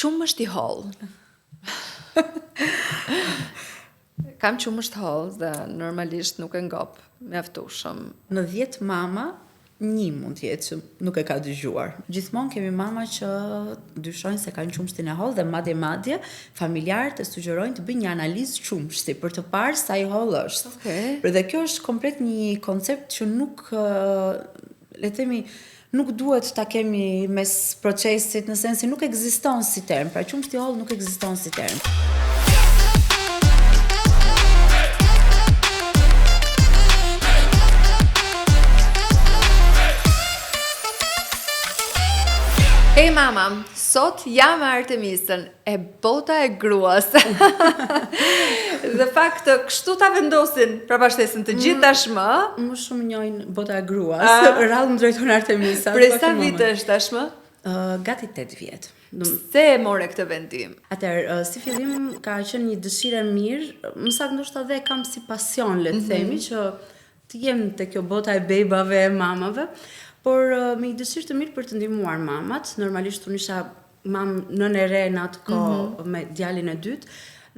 Qumësht i hollë. Kam qumësht të hollë dhe normalisht nuk e ngop mjaftueshëm. Në 10 mama, një mund të jetë që nuk e ka dëgjuar. Gjithmonë kemi mama që dyshojnë se kanë qumështin e hollë dhe madje madje familjarët e sugjerojnë të bëjnë një analizë qumështi për të parë sa i hollë është. Okej. Dhe kjo është komplet një koncept që nuk le të themi nuk duhet ta kemi mes procesit në sensin nuk ekziston si term, pra qumështi i hollë nuk ekziston si term. Hej mama, sot jam me Artemisën, e bota e gruas. Dhe fakt kështu ta vendosin prapashtesën të gjithë mm, tashmë. Më shumë njohin bota e gruas. Rrallë më drejton Artemisa. Prej sa vitesh tashmë? Uh, gati 8 vjet. Pse e more këtë vendim? Atëherë, uh, si fillim ka qenë një dëshirë e mirë, më saktë ndoshta dhe e kam si pasion, le të mhm. themi, mm -hmm. që të jem te kjo bota e bebave e mamave, por uh, me një dëshirë të mirë për të ndihmuar mamat. Normalisht unë isha mamë nënë e re në atë kohë mm -hmm. me djalin e dytë.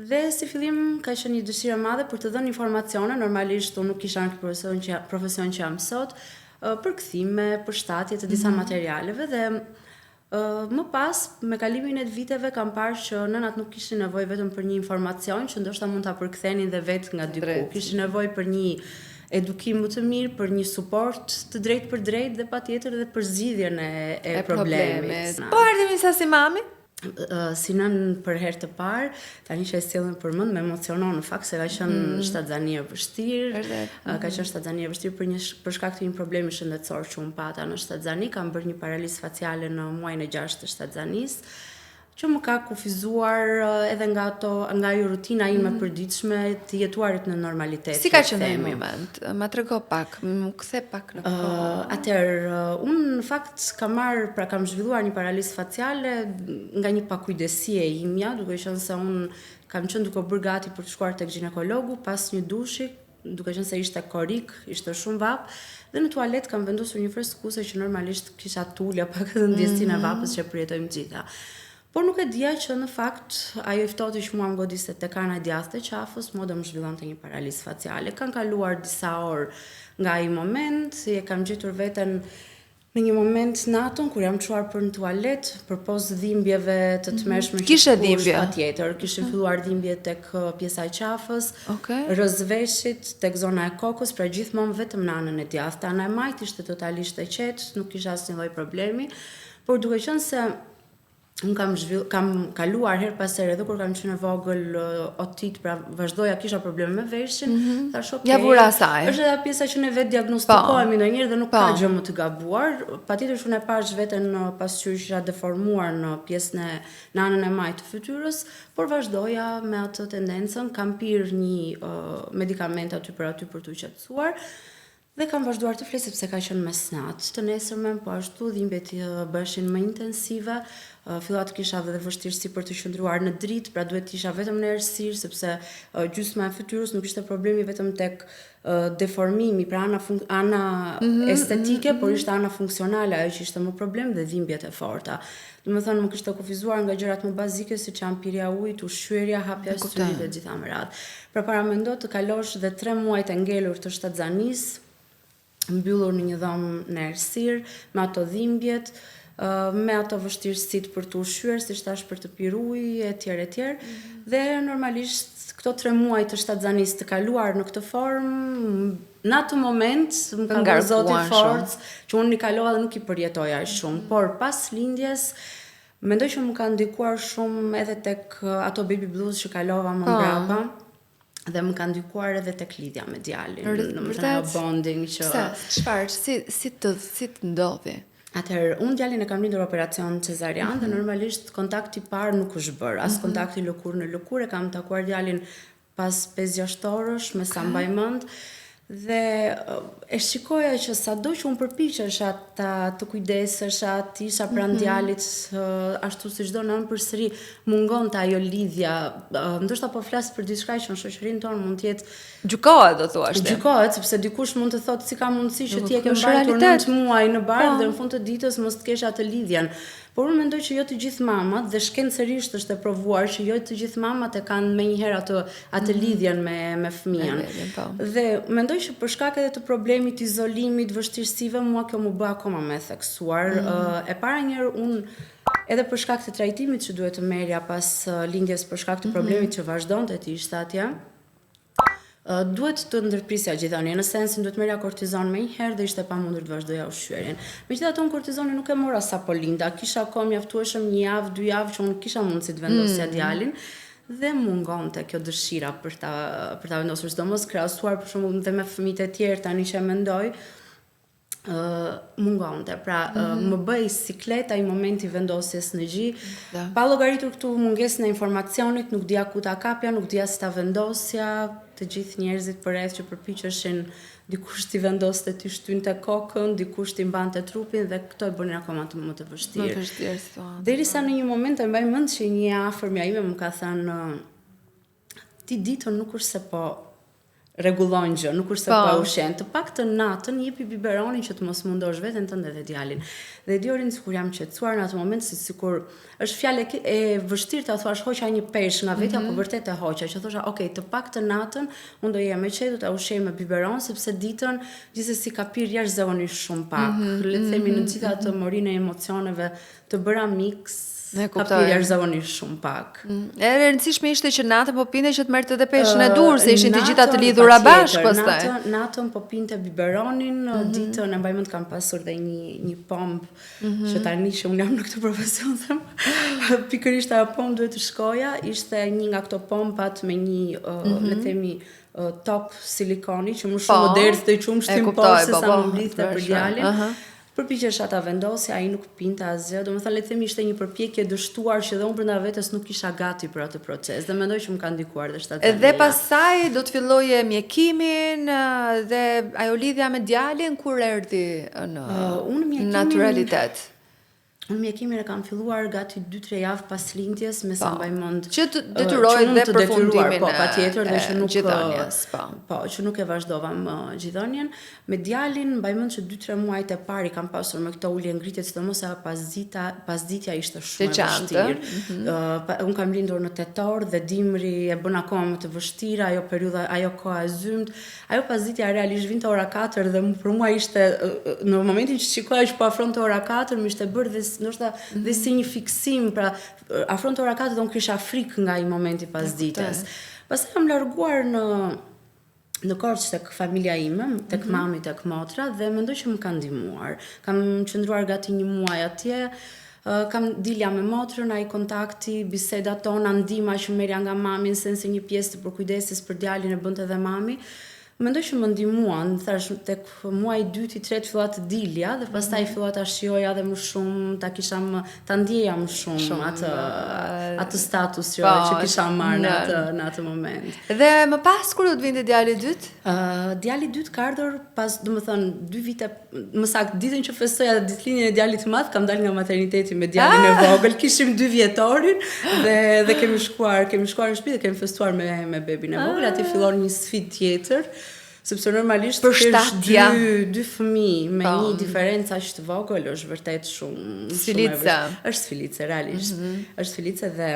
Dhe si fillim ka qenë një dëshirë e madhe për të dhënë informacione, normalisht unë nuk isha në këtë profesion që profesion që jam sot, përkthime, përshtatje të disa mm -hmm. materialeve dhe më pas me kalimin e viteve kam parë që nënat nuk kishin nevojë vetëm për një informacion që ndoshta mund ta përkthenin dhe vetë nga diku. Kishin nevojë për një edukim më të mirë, për një suport të drejtpërdrejtë dhe patjetër edhe për zgjidhjen e, e, e problemit. Po Artemisa si mami? si nënë për herë të parë, tani që e sjell nëpër mend, më emocionon në fakt se ka qenë mm. shtatzani e vështirë, ka mm. qenë shtatzani e vështirë për një për shkak të një problemi shëndetësor që unë pata në shtatzani, kam bërë një paralizë faciale në muajin e 6 të shtatzanisë që më ka kufizuar edhe nga ato nga ajo rutina ime e mm. përditshme të jetuarit në normalitet. Si ka qenë ai moment? Ma trego pak, më kthe pak në kohë. Uh, atëherë, uh, unë në fakt kam marrë, pra kam zhvilluar një paralizë faciale nga një pakujdesi e imja, duke qenë se unë kam qenë duke u bërë gati për të shkuar tek gjinekologu pas një dushi, duke qenë se ishte korrik, ishte shumë vapë, dhe në tualet kam vendosur një freskuese që normalisht kisha t'ulja pak edhe ndjesinë e mhm. vapës që e përjetojmë të gjitha. Por nuk e dija që në fakt ajo i ftohti që mua më godiste tek ana e djathtë e qafës, mua do më zhvillonte një paralizë faciale. Kanë kaluar disa orë nga ai moment, e kam gjetur veten Në një moment natën kur jam çuar për në tualet, përpos dhimbjeve të mhm. tmerrshme që kishe dhimbje, patjetër, kishin mm. filluar dhimbje tek uh, pjesa e qafës, okay. rrëzë veshit, tek zona e kokës, pra gjithmonë vetëm në anën e djathtë. Ana e majtë ishte totalisht e qetë, nuk kisha asnjë lloj problemi, por duke qenë se Unë kam zhvill, kam kaluar herë pas here edhe kur kam qenë e vogël otit, pra vazhdoja kisha probleme me veshin, mm -hmm. thashë ok. Ja vura asaj. Është edhe pjesa që ne vetë diagnostikohemi po. ndonjëherë dhe nuk po. ka gjë më të gabuar. Patjetër që unë e pashë veten në pasqyrë që isha deformuar në pjesën e në anën e majtë të fytyrës, por vazhdoja me atë tendencën, kam pirë një uh, medikament aty për aty për t'u qetësuar. Dhe kam vazhduar të fle sepse ka qenë mesnatë. Të nesërmen po ashtu dhimbjet bëheshin më intensive, fillova të kisha dhe vështirësi për të qëndruar në dritë, pra duhet të isha vetëm në errësirë sepse gjysma e fytyrës nuk ishte problemi vetëm tek deformimi, pra ana fun ana mm -hmm, estetike, mm -hmm. por ishte ana funksionale ajo që ishte më problem dhe dhimbjet e forta. Domethënë më kishte kufizuar nga gjërat më bazike siç janë pirja e ujit, ushqyerja, hapja e syrit dhe gjitha me radhë. Pra paramendo të kalosh dhe 3 muajt e ngelur të shtatzanisë, mbyllur në një dhomë në errësirë, me ato dhimbjet, me ato vështirësitë për t'u ushqyer, siç thashë për të pirë ujë etj etj. Mm -hmm. Dhe normalisht këto 3 muaj të shtatzanisë të kaluar në këtë formë Në atë moment më ka dhënë Zoti forcë që unë i kalova dhe nuk i përjetoja aq shumë, mm. por pas lindjes mendoj që më ka ndikuar shumë edhe tek ato baby blues që kalova më po. mbrapa dhe më ka ndikuar edhe tek lidhja me djalin, domethënë ajo bonding që Pse, çfarë, si si të si të ndodhi? Atëherë, unë djalin e kam lindur operacion cezarian mm -hmm. dhe mhm. normalisht kontakti i parë nuk është bërë, as mm -hmm. kontakti lëkurë në lëkurë, e kam takuar djalin pas 5-6 orësh, me sa mbaj mend, dhe e shikoja që sado që unë përpiqesha ta të kujdesesha, të isha pranë mm -hmm. djalit ashtu si çdo nënë përsëri mungonte ajo lidhja. Ndoshta po flas për diçka që në shoqërinë tonë mund të jetë gjykohet, do thuash ti. Gjykohet sepse dikush mund të thotë si ka mundësi që ti e ke mbajtur 9 muaj në bark po. dhe në fund të ditës mos të kesh atë lidhjen. Por unë mendoj që jo të gjithë mamat dhe shkencërisht është e provuar që jo të gjithë mamat e kanë menjëherë atë atë mhm. lidhjen me me fëmijën. Po. Dhe mendoj që për shkak edhe të problemit të izolimit, vështirësive, mua kjo m'u bë akoma më e theksuar. Mm -hmm. E para njëherë unë edhe për shkak të trajtimit që duhet të merrja pas lindjes për shkak të mhm. problemit mm -hmm. që vazhdonte të ishte atje, duhet të ndërprisja gjidhënien, në sensin duhet merrja kortizon menjëherë dhe ishte e pamundur të vazhdoja ushqyerjen. Megjithatë unë kortizonin nuk e mora sapo linda, kisha kohë mjaftueshëm një javë, dy javë që unë kisha mundësi të vendosja mm. djalin dhe mungonte kjo dëshira për ta për ta vendosur, sidomos krahasuar për shembull dhe me fëmijët e tjerë tani që e mendoj, mungonte. Pra, mm -hmm. më bëhej siklet ai momenti i vendosjes në gji. Da. Pa llogaritur këtu mungesën e informacionit, nuk dija ku ta kapja, nuk dija si ta vendosja, të gjithë njerëzit përreth që përpiqeshin dikush t'i vendoste t'i shtynte kokën, dikush t'i mbante trupin dhe këto e bënin akoma të më të vështirë. Më vështirë situatën. Derisa në një moment e mbaj mend që një e afërmja ime më ka thënë ti ditën nuk është se po rregullon gjë, nuk është se po, po e ushqen. Të paktën natën jepi biberonin që të mos mundosh veten tënde dhe djalin. Dhe di Orin sikur jam qetësuar në atë moment si sikur është fjalë e, e vështirë ta thuash hoqa një peshë nga vetja, mm -hmm. po vërtet e hoqa, që thosha, ok, të paktën natën unë do jem e qetë, do ta ushqej me biberon sepse ditën gjithsesi ka pirë jashtëzakonisht shumë pak. Mm -hmm. Le të themi në gjithë atë mhm. morinë e emocioneve të bëra mix E kuptoj. Ka pirë jashtëzakonisht shumë pak. Mm. E rëndësishme ishte që natën po pinte që të merrte edhe peshën e duhur, se ishin të gjitha të lidhura bashkë pastaj. Natën, natën po pinte biberonin, mm -hmm. ditën e mbaj mend kam pasur dhe një një pompë mm -hmm. që tani që unë jam në këtë profesion them, pikërisht ajo pompë duhet të shkoja, ishte një nga këto pompat me një uh, mm -hmm. le të themi uh, top silikoni që më shumë po, më derdhte qumështin poshtë se po, sa po, më mblidhte për djalin. Uh -huh. Përpiqesha ta vendosja, ai nuk pinte asgjë, domethënë le të themi ishte një përpjekje e dështuar që dhe unë brenda vetes nuk isha gati për atë proces dhe mendoj që më ka ndikuar dhe shtatzënia. Dhe pastaj do të filloje mjekimin dhe ajo lidhja me djalin kur erdhi në uh, unë mjekimin, naturalitet? Unë mjekimin e kam filluar gati 2-3 javë pas lindjes, me sa po, mbaj mend. Që të detyroi dhe përfundimin po, patjetër dhe që nuk gjidhënies, po. Po, që nuk e vazhdova më gjidhënien. Me djalin mbaj mend që 2-3 muajt e parë i kam pasur me këto ulje ngritje, sidomos ajo pasdita, pasditja ishte shumë e vështirë. Mm -hmm. uh, unë kam lindur në tetor dhe dimri e bën akoma më të vështirë, ajo periudha, ajo koha e zymtë. Ajo pasditja realisht vinte ora 4 dhe për mua ishte në momentin që shikoja që po afronte ora 4, më ishte bërë dhe ndoshta mm -hmm. dhe si një fiksim, pra afronte ora 4 dhe unë kisha frikë nga ai momenti pasdites. Pastaj jam larguar në në Korçë tek familja ime, tek mm -hmm. mami, tek motra dhe mendoj që më ka ndihmuar. Kam qëndruar gati një muaj atje, kam dilja me motrën, ai kontakti, bisedat tona, ndihma që merrja nga mami, në sensin një pjesë të përkujdesjes për djalin e bënte dhe mami. Mendoj që më ndihmuan, thash tek muaji i dytë i tretë fillova të dilja dhe pastaj mm -hmm. fillova ta shijoja edhe më shumë, ta kisha më ta ndjeja më shumë, shumë atë atë status që, po, që kisha marrë në atë në atë moment. Dhe më pas kur do të vinte djali i dytë? Ë uh, djali i dytë ka ardhur pas, domethënë, dy vite, më saktë ditën që festoja ditëlindjen e djalit të madh, kam dalë nga materniteti me djalin ah! e vogël. Kishim dy vjetorin dhe dhe kemi shkuar, kemi shkuar në shtëpi dhe kemi festuar me me bebin e vogël. Ah! Aty fillon një sfidë tjetër sepse normalisht përshtatja dy dy fëmijë me po. një diferencë aq të vogël është vërtet shumë sfilice. Është sfilice realisht. Mm -hmm. Është sfilice dhe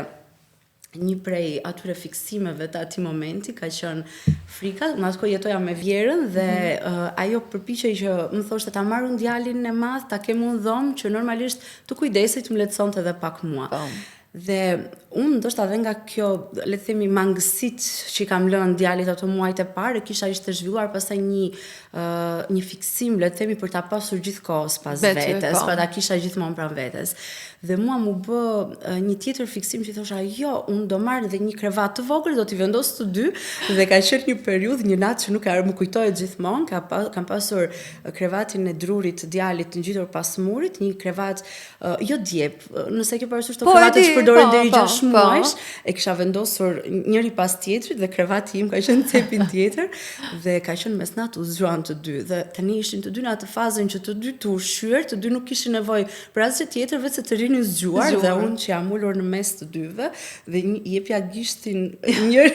një prej atyre fiksimeve të atij momenti ka qenë frika, në atë kohë jetoja me vjehrrën dhe mm -hmm. uh, ajo përpiqej që më thoshte ta marr unë djalin e madh, ta kem unë dhomë që normalisht të kujdesej të më lehtësonte edhe pak mua. Po. Dhe unë ndoshta edhe nga kjo, le të themi mangësitë që i kam lënë djalit ato muajt e parë, kisha ishte zhvilluar pastaj një uh, një fiksim, le të themi për ta pasur gjithkohës pas vetes, po. pra ta kisha gjithmonë pranë vetes. Dhe mua m'u bë uh, një tjetër fiksim që thosha, jo, unë do marr dhe një krevat të vogël, do t'i vendos të dy dhe ka qenë një periudhë, një natë që nuk e më kujtohet gjithmonë, ka pa, kam pasur krevatin e drurit të djalit të ngjitur pas murit, një krevat uh, jo djep, nëse ke parasysh këto po, krevatet që përdoren po, deri po, 6 po. muajsh, e kisha vendosur njëri pas tjetrit dhe krevati im ka qenë në cepin tjetër dhe ka qenë mesnatë u zgjuan të dy dhe tani ishin të dy në atë fazën që të dy të ushqyer, të dy nuk kishin nevojë për asgjë tjetër veçse të rrinin zgjuar dhe Zgjuar. unë që jam ulur në mes të dyve dhe një, jepja gishtin njëri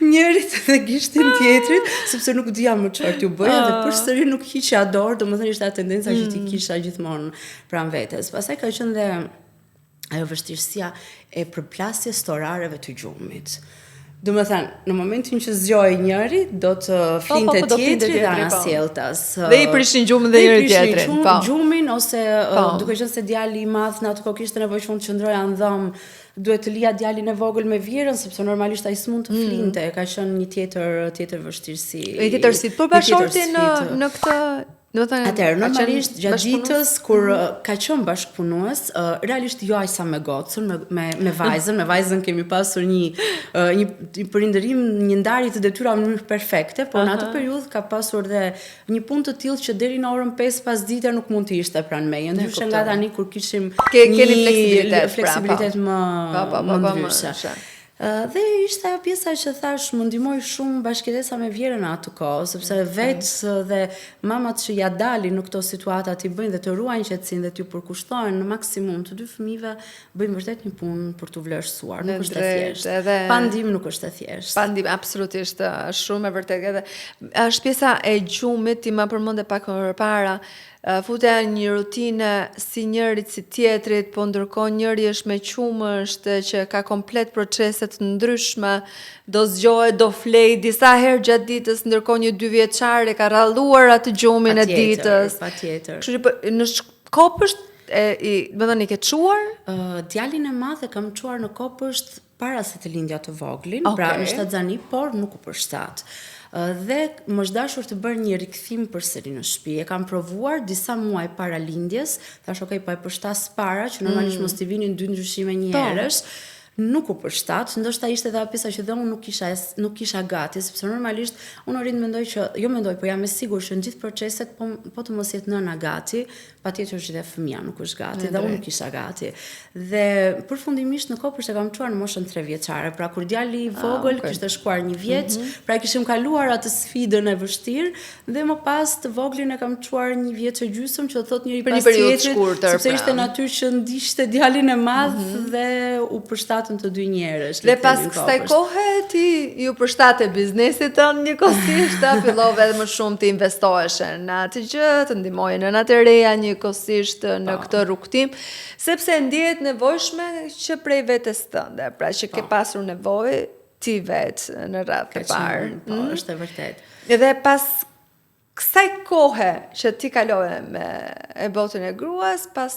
njërit dhe gishtin tjetrit, sepse nuk dija më çfarë t'ju bëja dhe përsëri nuk hiqja dorë, domethënë ishte ajo tendenca që ti kisha gjithmonë pranë vetes. Pastaj ka qenë dhe ajo vështirësia e përplasjes të orareve të gjumit. Do më thënë, në momentin që zgjohej njëri, do të flinte po, po, do flinte tjetri dhe tjetri, po. anasjelltas. Dhe i prishin gjumën dhe i njëri prishin tjetrin, gjum- po. Gjumin ose Po. duke qenë se djali i madh në atë kohë kishte nevojë që unë të qëndroja në dhomë, duhet të lija djalin e vogël me vjerën sepse normalisht ai s'mund të flinte, ka qenë një tjetër tjetër vështirësi. Mm. Një tjetër sfidë. Por Një tjetër bashkëshorti në sfidë. në këtë, do të thënë, Atëherë, ka qenë normalisht gjatë bashkëpunues? ditës kur ka qenë bashkëpunues, realisht jo aq sa me gocën, me me, me vajzën, me vajzën kemi pasur një një, një përindërim, një ndarje të detyrave në mënyrë perfekte, por në atë periudhë ka pasur dhe një punë të tillë që deri në orën 5 pas dite nuk mund të ishte pranë meje. Ndryshe nga kuptoj. tani kur kishim Ke- një keni fleksibilitet, pra, po. fleksibilitet më Po, po, po, më po, më ndryshe. ndryshe. Dhe ishte ajo pjesa që thash, më ndihmoi shumë bashkëjetesa me vjerën në atë kohë, sepse vetë dhe mamat që ja dalin në këto situata t'i bëjnë dhe të ruajnë qetësinë dhe t'ju përkushtohen në maksimum të dy fëmijëve, bëjnë vërtet një punë për t'u vlerësuar. Nuk Në është e drejtë, thjeshtë. edhe- Pa ndihmë nuk është e thjeshtë. Pa ndihmë, absolutisht, është shumë e vërtetë. Edhe është pjesa e gjumit, ti ma përmende pak më përpara, futja në një rutinë si njërit si tjetrit, po ndërkohë njëri është me qumësht që ka komplet procese të ndryshme, do zgjohet, do flej disa herë gjatë ditës, ndërkohë një dy vjeçar e ka rralluar atë gjumin e Patjetër, ditës. Patjetër. Kështu që po, në kopësht e i, do të thënë i ke çuar? Djalin e madh e kam çuar në kopësht para se të lindja të voglin, pra Okej. në shtatzani, por nuk u përshtat. Dhe më është dashur të bërë një rikthim përsëri në shtëpi. E kam provuar disa muaj para lindjes, thash ok, po e përshtas para që normalisht mos t'i vinin dy ndryshime njëherësh. Nuk u përshtat, ndoshta ishte edhe ajo pjesa që dhe unë nuk isha nuk isha gati, sepse normalisht unë orin mendoj që jo mendoj, po jam e sigurt që në gjithë proceset po po të mos jetë nëna gati, patjetër që dhe fëmia nuk është gati dhe unë nuk isha gati. Dhe përfundimisht në kopësht e kam çuar në moshën 3 vjeçare, pra kur djali i vogël Ah, okay. kishte shkuar një vjeç, pra e kishim kaluar atë sfidën e vështirë dhe më pas të voglin e kam çuar një vjeç e gjysmë, që do thotë njëri Për një pas periudhë tjetrit, shkurtër, sepse pra. ishte natyrë që ndiqte djalin e madh dhe u përshtatën të dy njerëz. Dhe le të pas themi, në kësaj kopësht. kohe ti ju përshtate biznesit tënd njëkohësisht, a fillove edhe më shumë të investoheshe në atë gjë, të ndihmoje nënat e reja njëkohësisht në këtë rrugtim, sepse ndihet nevojshme që prej vetes tënde, pra që ke pasur nevojë ti vetë në radhë Ka të parë. qenë, Po, është e vërtetë. Edhe pas kësaj kohe që ti kalove me e botën e gruas, pas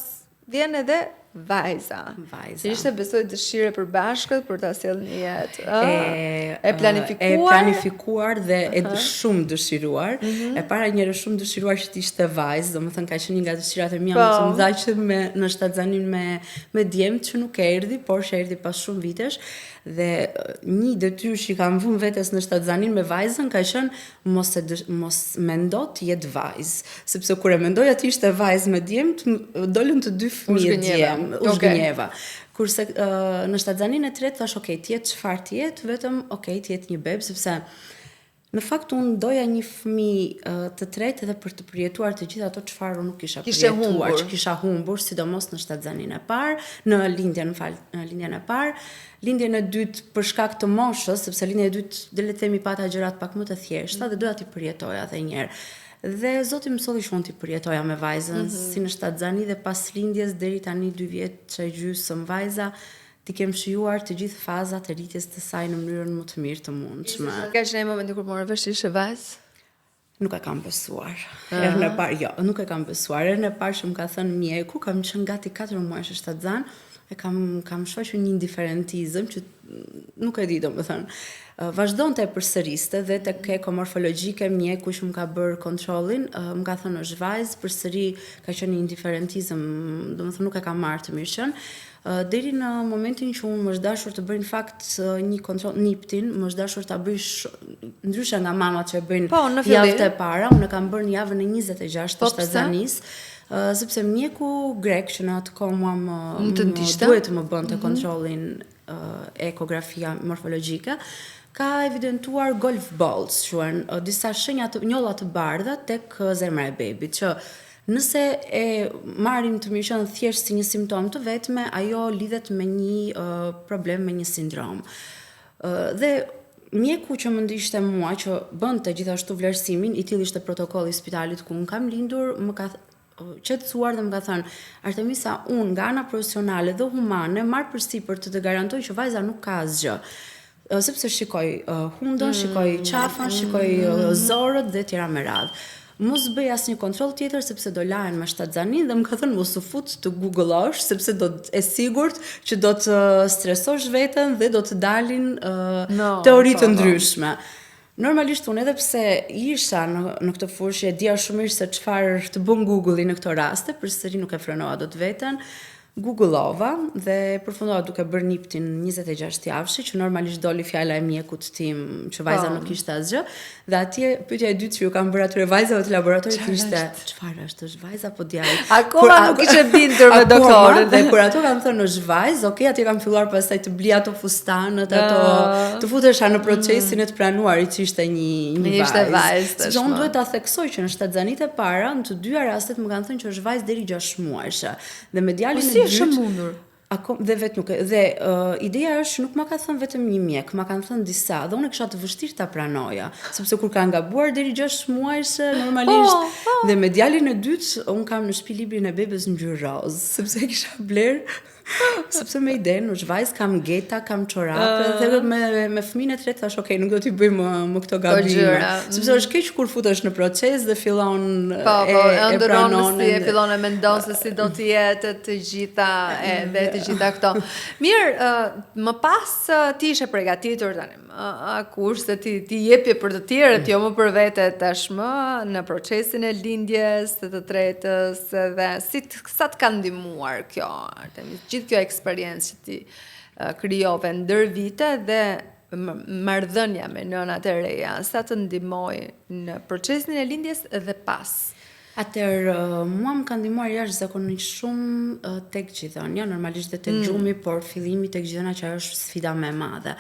vjen edhe vajza. Vajza. Që ishte besoj dëshirë e përbashkët për ta sjellë në jetë, ë? E, E planifikuar. E planifikuar dhe e shumë dëshiruar. Mhm. E para njëherë shumë dëshiruar që të ishte vajzë, domethënë ka qenë një nga dëshirat e mia Po. më të mëdha që me në shtatzanin me me djemt që nuk erdhi, por që erdhi pas shumë vitesh dhe një detyrë që i kam vënë vetes në shtatzanin me vajzën ka qenë mos e dësh, mos mendo të jetë vajzë, sepse kur e mendoja të ishte vajzë me djemt, dolën të dy fëmijë zhgënjeva. djem, u Okej. zhgënjeva. Kurse në shtatzanin e tretë thash, ok, të jetë çfarë të jetë, vetëm ok, të jetë një beb, sepse në fakt unë doja një fëmijë të tretë edhe për të përjetuar të gjitha ato çfarë unë nuk kisha Kishe përjetuar, humbur. që kisha humbur, sidomos në shtatzanin e parë, në lindjen, më fal, në lindjen e parë, lindjen e dytë për shkak të moshës, sepse lindjen e dytë, dhe le të themi pata gjërat pak më të thjeshta dhe doja t'i përjetoja edhe një herë. Dhe Zoti më solli që unë t'i përjetoja me vajzën, si në shtatzani dhe pas lindjes deri tani 2 vjet e gjysmë vajza, ti kem shijuar të gjithë fazat e rritjes të saj në mënyrën më të mirë të mundshme. Ka qenë ai momenti kur more vesh ishe vajzë? Nuk e kam besuar. Herën e parë, jo, nuk e kam besuar. Herën e parë që më ka thënë mjeku, kam qenë gati 4 muajsh shtatzan, e kam kam shfaqur një indiferentizëm që nuk e di domethënë. Vazhdonte e përsëriste dhe tek ekomorfologjike mjeku që më ka bërë kontrollin, më ka thënë është vajzë, përsëri ka qenë një indiferentizëm, domethënë nuk e kam marrë të mirëqen. Deri në momentin që unë më është dashur të bëj në fakt një kontroll niptin, më është dashur ta bëj ndryshe nga mamat që e bëjnë Po, në fillim. javët e para, unë e kam bërë në javën e 26 të Po, pse? shtatzanisë. Sepse mjeku grek që në atë kohë mua më, më duhet të më bënte mm -hmm. kontrollin ekografia morfologjike, ka evidentuar golf balls, quhen disa shenja të njolla të bardha tek zemra e bebit, që nëse e marrim të mirëqenë thjesht si një simptomë të vetme, ajo lidhet me një uh, problem, me një sindrom. Uh, dhe mjeku që më ndiqte mua, që bënte gjithashtu vlerësimin, i tillë ishte protokolli i spitalit ku unë kam lindur, më ka qetësuar dhe më ka thënë, Artemisa, unë nga ana profesionale dhe humane marr përsipër të të garantoj që vajza nuk ka asgjë. Sepse shikoj hundën, mm. shikoj qafën, shikoj mm. zorët dhe tjera me radhë. Mos bëj asnjë kontroll tjetër sepse do lahen me shtatzaninë dhe më ka thënë mos u fut të googlosh sepse do të e sigurt që do të stresosh veten dhe do të dalin uh, no, teori të po, po. ndryshme. Normalisht unë edhe pse isha në në këtë fushë e dija shumë mirë se çfarë të bën Google-i në këto raste, përsëri nuk e frenova dot veten. Google-ova dhe përfundova duke bërë niptin 26 javëshe, që normalisht doli fjala e mjekut tim që vajza po. nuk kishte asgjë. Dhe atje pyetja e dytë që ju kam bërë atyre vajzave të laboratorit ishte, çfarë është, është vajzë apo djalë? Akoma nuk ishe bindur me doktorin. Dhe kur ato kanë thënë është vajzë, okay, atje kam filluar pastaj të blija ato fustanët, ato të futesha në procesin mm. e të pranuarit që ishte një një vajzë. Ishte vajzë. Sepse unë duhet ta theksoj që në shtatzanitë e para, në të dyja rastet më kanë thënë që është vajzë deri 6 muajshe. Dhe me djalin po si e dytë. Si është e mundur? Ako, dhe vetë nuk e dhe uh, ideja është që nuk ma ka thënë vetëm një mjek, ma kanë thënë disa dhe unë e kisha të vështirë ta pranoja, sepse kur kanë gabuar deri 6 muajshe normalisht po, po. dhe me djalin e dytë unë kam në shtëpi librin e bebes ngjyrë rozë, sepse e kisha bler sepse me idenë, është vajzë, kam geta, kam çorape, uh, dhe me, me fëmijën e tretë thash, ok, nuk do t'i bëj më, më këto gabime. Sepse mm. është keq kur futesh në proces dhe fillon po, po, e, e pranon. Si, e fillon e mendon se si do të jetë të gjitha e, dhe të gjitha këto. Mirë, uh, më pas ti ishe pregatitur tani, uh, kurse ti, ti jepje për të tjerët, jo më për vete tashmë në procesin e lindjes, të të tretës dhe si të, sa të ka ndihmuar kjo, Artemis, gjithë kjo eksperiencë që ti uh, krijove ndër vite dhe marrëdhënia me nënat e reja, sa të ndihmoi në procesin e lindjes dhe pas? Atëherë, mua më ka ndihmuar jashtëzakonisht shumë tek gjidhënia, normalisht dhe tek mm. gjumi, por fillimi tek gjidhënia që ajo është sfida më e madhe.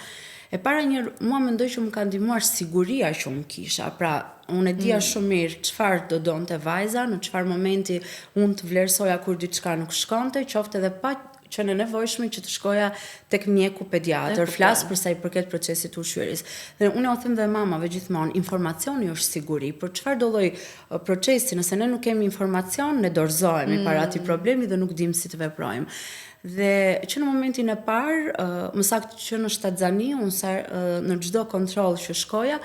E para një, mua mendoj që më ka ndihmuar siguria që unë kisha. Pra, unë e dija mm. shumë mirë çfarë do donte vajza, në çfarë momenti unë të vlerësoja kur diçka nuk shkonte, qoftë edhe pa qenë e nevojshme që të shkoja tek mjeku pediatër, flas për sa i përket procesit të ushqyerjes. Dhe unë u them dhe mamave gjithmonë, informacioni është siguri, për çfarëdo lloj procesi, nëse ne nuk kemi informacion, ne dorëzohemi mm. para atij problemi dhe nuk dimë si të veprojmë. Dhe që në momentin e parë, më saktë që në shtatzani, unë sa në çdo kontroll që shkoja,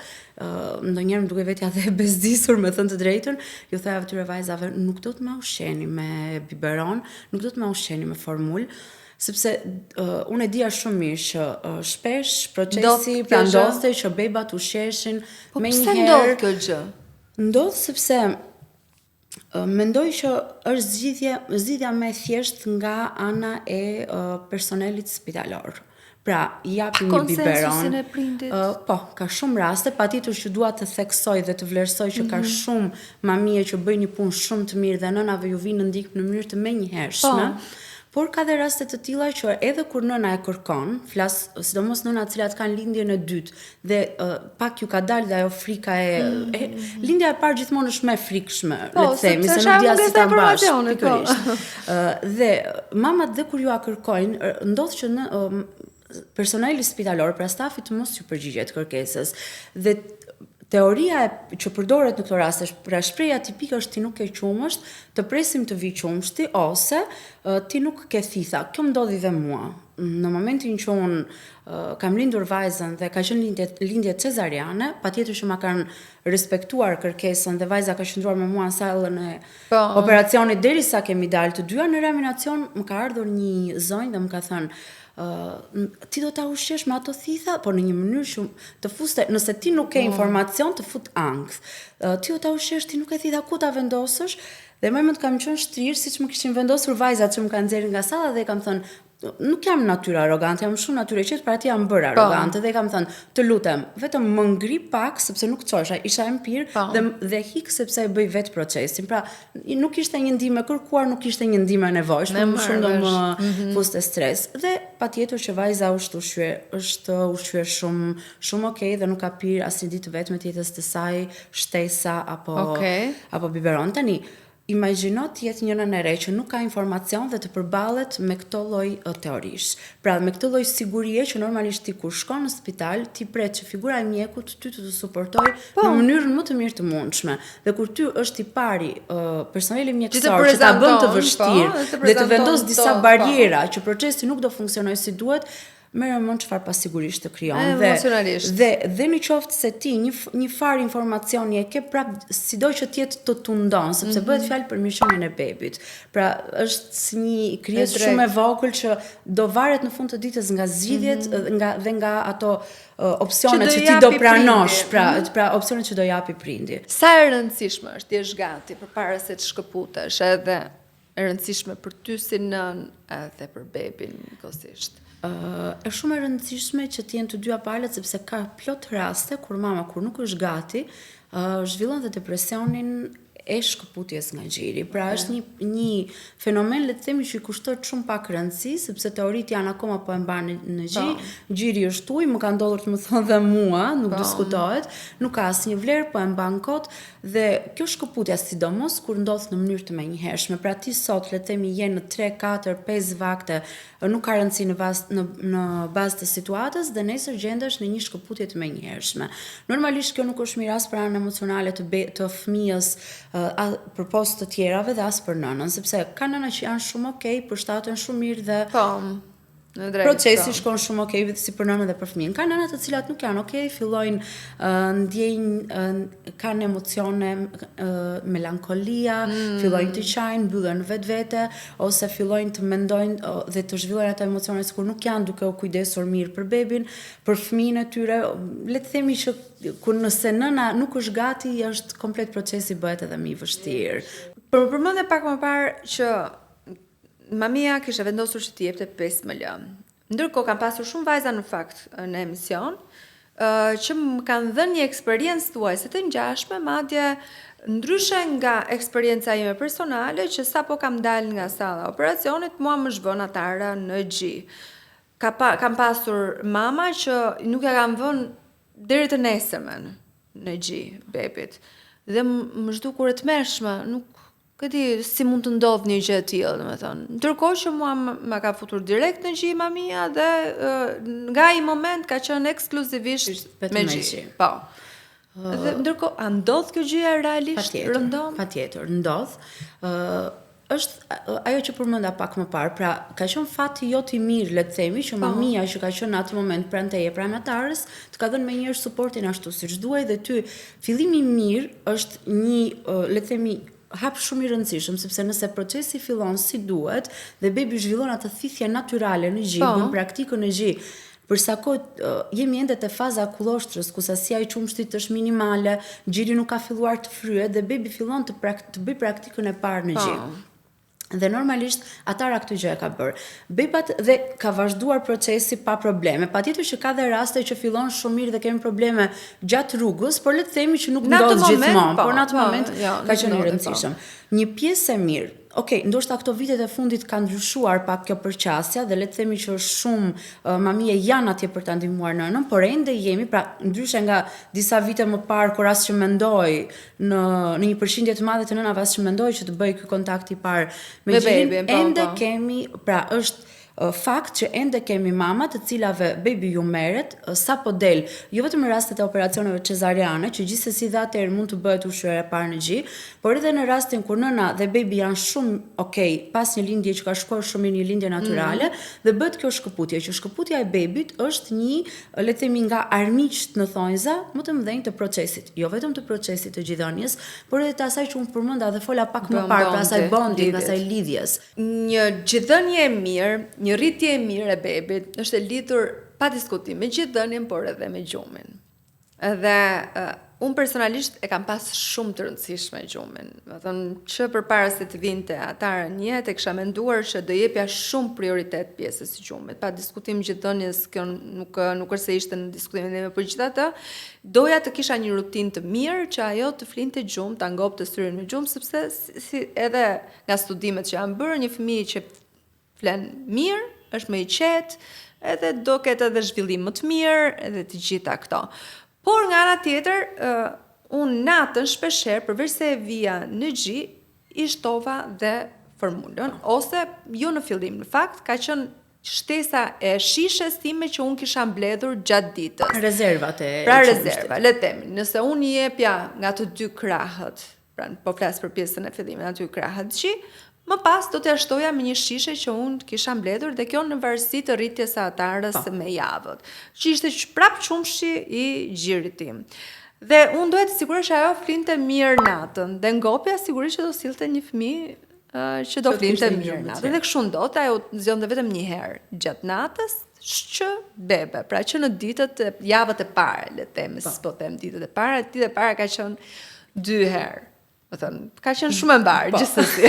ndonjëherë më dukej vetja dhe e bezdisur, me thënë të drejtën, ju thoja atyre vajzave, nuk do të më ushqeni me biberon, nuk do të më ushqeni me formulë, sepse uh, unë e dija shumë mirë që uh, shpesh procesi pra ndodhte që bebat ushqeheshin po, menjëherë. Po pse ndodh kjo gjë? Ndodh sepse uh, mendoj që është zgjidhje zgjidhja më e thjeshtë nga ana e uh, personelit spitalor. Pra, i japin një biberon. e prindit. Uh, po, ka shumë raste, patjetër që dua të theksoj dhe të vlerësoj që mm -hmm. ka mhm. shumë mamie që bëjnë një punë shumë të mirë dhe nënave ju vinë në ndihmë në mënyrë të menjëhershme. Po. Por ka dhe raste të tilla që edhe kur nëna e kërkon, flas sidomos nëna të cilat kanë lindjen e dytë dhe uh, pak ju ka dalë dhe ajo frika e, mm. e lindja e parë gjithmonë është më e frikshme, po, le të themi, se nuk di as si ta mbash, po. pikërisht. Uh, dhe mamat dhe kur jua kërkojnë, ndodh që në uh, personeli spitalor, pra stafi të mos ju përgjigjet kërkesës. Dhe teoria e, që përdoret në këto raste, pra shprehja tipike është ti nuk ke qumësht, të presim të vijë qumështi ose uh, ti nuk ke thitha. Kjo më ndodhi dhe mua. Në momentin që unë uh, kam lindur vajzën dhe ka qenë lindje, lindje cezariane, patjetër që ma kanë respektuar kërkesën dhe vajza ka qëndruar me mua në sallën e po. operacionit derisa kemi dalë të dyja në reanimacion, më ka ardhur një zonjë dhe më ka thënë uh, ti do ta ushqesh me ato thitha, por në një mënyrë që të fuste, nëse ti nuk ke po. informacion, të fut ankth. Uh, ti do ta ushqesh, ti nuk ke thitha, ku ta vendosësh? Dhe më mend kam qenë shtrirë siç më kishin vendosur vajzat që më kanë nxjerrë nga salla dhe i kam thënë, Nuk jam natyrë arrogante, jam shumë natyrë e qetë, por aty jam bërë po. arrogante dhe i kam thënë, të lutem, vetëm më ngri pak sepse nuk çohesha, isha e mpirë po. dhe dhe hik sepse e bëj vetë procesin. Pra, nuk ishte një ndihmë e kërkuar, nuk ishte një ndihmë e nevojshme, më shumë do më mm -hmm. fuste stres. Dhe patjetër që vajza është ushqyer, është ushqyer shumë shumë okay dhe nuk ka pirë asnjë ditë të vetme të jetës të saj shtesa apo okay. apo biberon. Tani, Imagjino të jetë një nënë e re që nuk ka informacion dhe të përballet me këto lloj teorish. Pra, me këtë lloj sigurie që normalisht ti kur shkon në spital, ti pret që figura e mjekut ty të të suportojë po. në mënyrën më të mirë të mundshme. Dhe kur ty është i pari uh, personeli mjekësor që ta bën të vështirë po, dhe të vendos disa po. barriera që procesi nuk do funksionojë si duhet, merre me mend çfarë pasigurish të krijon dhe dhe dhe në qoftë se ti një një farë informacioni e ke prap sido që të jetë të tundon sepse mm -hmm. bëhet fjalë për mirëqenien e bebit. Pra është si një krijesë shumë e vogël që do varet në fund të ditës nga zgjidhjet mm -hmm. nga dhe nga ato uh, opsionet që, që ti do pranosh, pra mm -hmm. pra opsionet që do japi prindi. Sa e rëndësishme është të jesh gati përpara se të shkëputesh edhe e rëndësishme për ty si nënë edhe për bebin njëkohësisht. Uh, është shumë e rëndësishme që të jenë të dyja palët sepse ka plot raste kur mama kur nuk është gati, uh, zhvillon dhe depresionin e shkëputjes nga gjiri. Pra është një një fenomen le të themi që i kushtohet shumë pak rëndësi, sepse teoritë janë akoma po e mban në gji. Po. Gjiri është ujë, më ka ndodhur të më thonë dhe mua, nuk po. diskutohet, nuk ka asnjë vlerë, po e mban kot. Dhe kjo shkëputja sidomos kur ndodh në mënyrë të menjëhershme, pra ti sot le të themi je në 3, 4, 5 vakte, nuk ka rëndësi në vaz, në në bazë të situatës dhe nesër gjendesh në një shkëputje të menjëhershme. Normalisht kjo nuk është mirë as për anën emocionale të be, të fëmijës, a, përpos të tjerave dhe as për nënën, sepse ka nëna që janë shumë okay, përshtaten shumë mirë dhe Po. Në drejt, Procesi po. shkon shumë okay si për nënën dhe për fëmijën. Ka nëna të cilat nuk janë okay, fillojnë uh, ndjejnë uh, kanë emocione uh, melankolia, mm. fillojnë të qajnë, mbyllen në vetvete ose fillojnë të mendojnë uh, dhe të zhvillojnë ato emocione sikur nuk janë duke u kujdesur mirë për bebin, për fëmijën e tyre. Le të themi që kur nëse nëna nuk është gati, është komplet procesi bëhet edhe më i vështirë. Por më përmende pak më parë që Mamia kishte vendosur që t'i jepte 5 ml. Ndërkohë kam pasur shumë vajza në fakt në emision, që më kanë dhënë një eksperiencë thuajse të ngjashme, madje ndryshe nga eksperienca ime personale që sapo kam dalë nga salla e operacionit, mua më është vënë atara në gji. Ka pa, kam pasur mama që nuk ja kanë vënë deri të nesërmen në gji bebit. Dhe më është dukur e tmerrshme, nuk Nuk e di si mund të ndodhë një gjë e tillë, domethënë. Ndërkohë që mua më ka futur direkt në gji mamia dhe nga ai moment ka qenë ekskluzivisht me gji. Po. Dhe ndërkohë, a ndodh kjo gjëja realisht rëndom? Patjetër, ndodh. Ë është ajo që përmenda pak më parë, pra ka qenë fati jot i mirë, le të themi, që po. mamia që ka qenë në atë moment pranë teje, pranë atarës, të ka dhënë menjëherë suportin ashtu siç duhej dhe ty fillimi i mirë është një, le të themi, hap shumë i rëndësishëm, sepse nëse procesi fillon si duhet dhe bebi zhvillon atë thithje natyrale në gji, po. bën praktikën në gji, për sa kohë jemi ende te faza e kulloshtrës, ku sasia e qumështit është minimale, gjiri nuk ka filluar të fryhet dhe bebi fillon të prak të bëjë praktikën e parë në gji. Po. Dhe normalisht Atara këtë gjë e ka bërë. Bebat dhe ka vazhduar procesi pa probleme. Patjetër që ka dhe raste që fillon shumë mirë dhe kemi probleme gjatë rrugës, por le të themi që nuk ndodh gjithmonë, po, por në atë po, moment jo, ka qenë i po. rëndësishëm. Një pjesë e mirë, ok, ndoshta këto vitet e fundit ka ndryshuar pak kjo përqasja dhe le të themi që shumë uh, mamie janë atje për ta ndihmuar nënën, por ende jemi, pra ndryshe nga disa vite më parë kur as që mendoj në në një përqindje të madhe të nënave as që mendoj që të bëj ky kontakt i parë me, me gjirin, bebin, po, ende po. kemi, pra është fakt që ende kemi mama të cilave bebi ju merret sapo del, jo vetëm në rastet e operacioneve cezariane, që gjithsesi dhe atëherë mund të bëhet ushqyerja e parë në gji, por edhe në rastin kur nëna dhe bebi janë shumë okay, pas një lindje që ka shkuar shumë mirë, një lindje natyrale, mm -hmm. dhe bëhet kjo shkëputje, që shkëputja e bebit është një, le të themi nga armiqtë në thonjza më të mëdhenj të procesit, jo vetëm të procesit të gjidhënies, por edhe të asaj që unë përmenda dhe fola pak më parë, pra asaj bondit, asaj lidhjes. Një gjidhënie e mirë, një rritje e mirë e bebit është e lidhur pa diskutim me gjidhënien, por edhe me gjumin. Edhe uh, unë personalisht e kam pas shumë të rëndësishme gjumin. Do thënë që përpara se të vinte Atara në jetë, e kisha menduar që do jepja shumë prioritet pjesës së gjumit. Pa diskutim gjithdhënies, kjo nuk nuk është se ishte në diskutimin tim, por gjithatë doja të kisha një rutinë të mirë që ajo të flinte gjumë, ta ngopte syrin me gjumë, sepse si, si edhe nga studimet që janë bërë, një fëmijë që flen mirë, është më i qetë, edhe do ketë edhe zhvillim më të mirë, edhe të gjitha këto. Por nga ana tjetër, uh, unë natën shpeshherë, përveç se e vija në gji, i shtova dhe formulën, ose jo në fillim, në fakt, ka qenë shtesa e shishes time që unë kisha mbledhur gjatë ditës. Rezervat e Pra rezerva, le të themi, nëse unë i jepja nga të dy krahët, pra po flas për pjesën e fillimit, aty krahët gji, më pas do t'ja shtoja me një shishe që unë kisha mbledhur dhe kjo në varësi të rritjes së atarës po. me javët, që ishte që prap qumshi i gjirit tim. Dhe unë doja të sigurohesha ajo flinte mirë natën dhe ngopja sigurisht që do sillte një fëmijë uh, që do flinte mirë natën. Dhe kështu ndodhte, ajo zgjonte vetëm një herë gjatë natës, që bebe, pra që në ditët, javët e para, le të themi, po. s'po them ditët e para, ditët e para ka qenë dy herë. Do thënë, ka qenë shumë e mbarë, po. gjithsesi.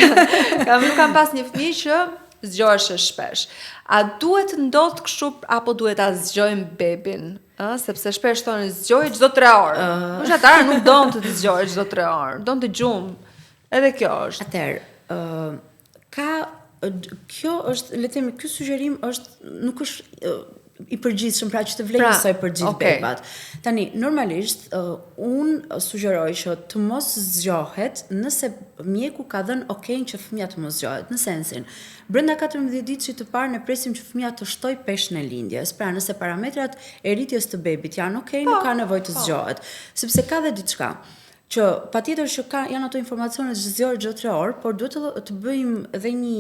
kam nuk kam pas një fëmijë që zgjohesh shpesh. A duhet ndodh kështu apo duhet ta zgjojmë bebin? Ë, sepse shpesh thonë zgjoje çdo 3 orë. Uh... Po Atara nuk don të të zgjohet çdo 3 orë, don të gjumë. Edhe kjo është. Atëherë, ë uh, ka kjo është, le të themi, ky sugjerim është nuk është i përgjithshëm, pra që të vlejë pra, njësoj për gjithë okay. bebat. Tani, normalisht, uh, unë sugjeroj që të mos zgjohet nëse mjeku ka dhënë okay që fëmija të mos zgjohet, në sensin, brenda 14 ditëshit të parë ne presim që fëmija të shtojë peshën e lindjes. Pra, nëse parametrat e rritjes të bebit janë okay, po, nuk ka nevojë të po. zgjohet, sepse ka dhe diçka që patjetër që ka janë ato informacione që zgjohet çdo 3 orë, por duhet të, të bëjmë edhe një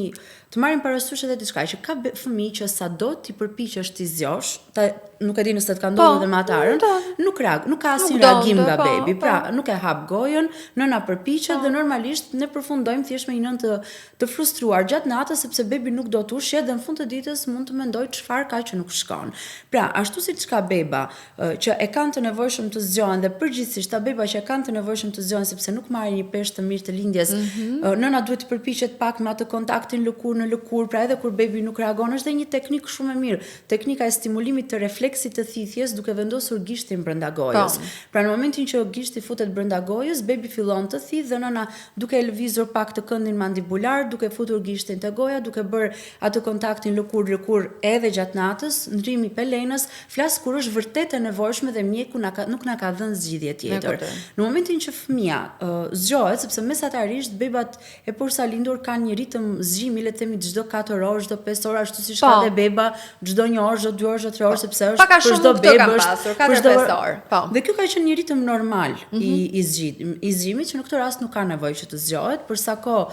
të marrim parasysh edhe diçka që ka fëmijë që sado ti përpiqesh t'i zgjosh, ta nuk e di nëse të ka ndodhur po, edhe me Atarën, nuk reag, nuk ka asnjë reagim nga po, bebi. Po. Pra, nuk e hap gojën, nëna përpiqet po. dhe normalisht ne përfundojmë thjesht me një nënë të të frustruar gjatë natës sepse bebi nuk do të ushqehet dhe në fund të ditës mund të mendojë çfarë ka që nuk shkon. Pra, ashtu siç ka beba që e kanë të nevojshëm të zgjohen dhe përgjithësisht ta beba që e kanë të nevojshëm të zgjohen sepse nuk marrin një peshë të mirë të lindjes, mm -hmm. nëna duhet të përpiqet pak me atë kontaktin lëkurë në lëkurë, pra edhe kur bebi nuk reagon, është dhe një teknikë shumë e mirë, teknika e stimulimit të refleksit të thithjes duke vendosur gishtin brenda gojës. Po. Pra në momentin që gishti futet brenda gojës, bebi fillon të thithë dhe nëna duke e lëvizur pak të këndin mandibular, duke futur gishtin te goja, duke bërë atë kontaktin lëkurë lëkurë edhe gjatë natës, ndrimi i pelenës, Flas kur është vërtet e nevojshme dhe mjeku na ka, nuk na ka dhënë zgjidhje tjetër. Në momentin që fëmija uh, zgjohet, sepse mesatarisht bebat e porsalindur kanë një ritëm zgjimi, le të themi çdo 4 orë, çdo 5 orë, ashtu siç ka po. dhe beba çdo 1 orë, çdo 2 orë, çdo 3 orë, po. sepse është Pak a për çdo bebë është pasur, 4 5 orë. Po. Dhe kjo ka qenë një ritëm normal mm -hmm. i mhm. i zgjim, i zgjimit që në këtë rast nuk ka nevojë që të zgjohet, për sa kohë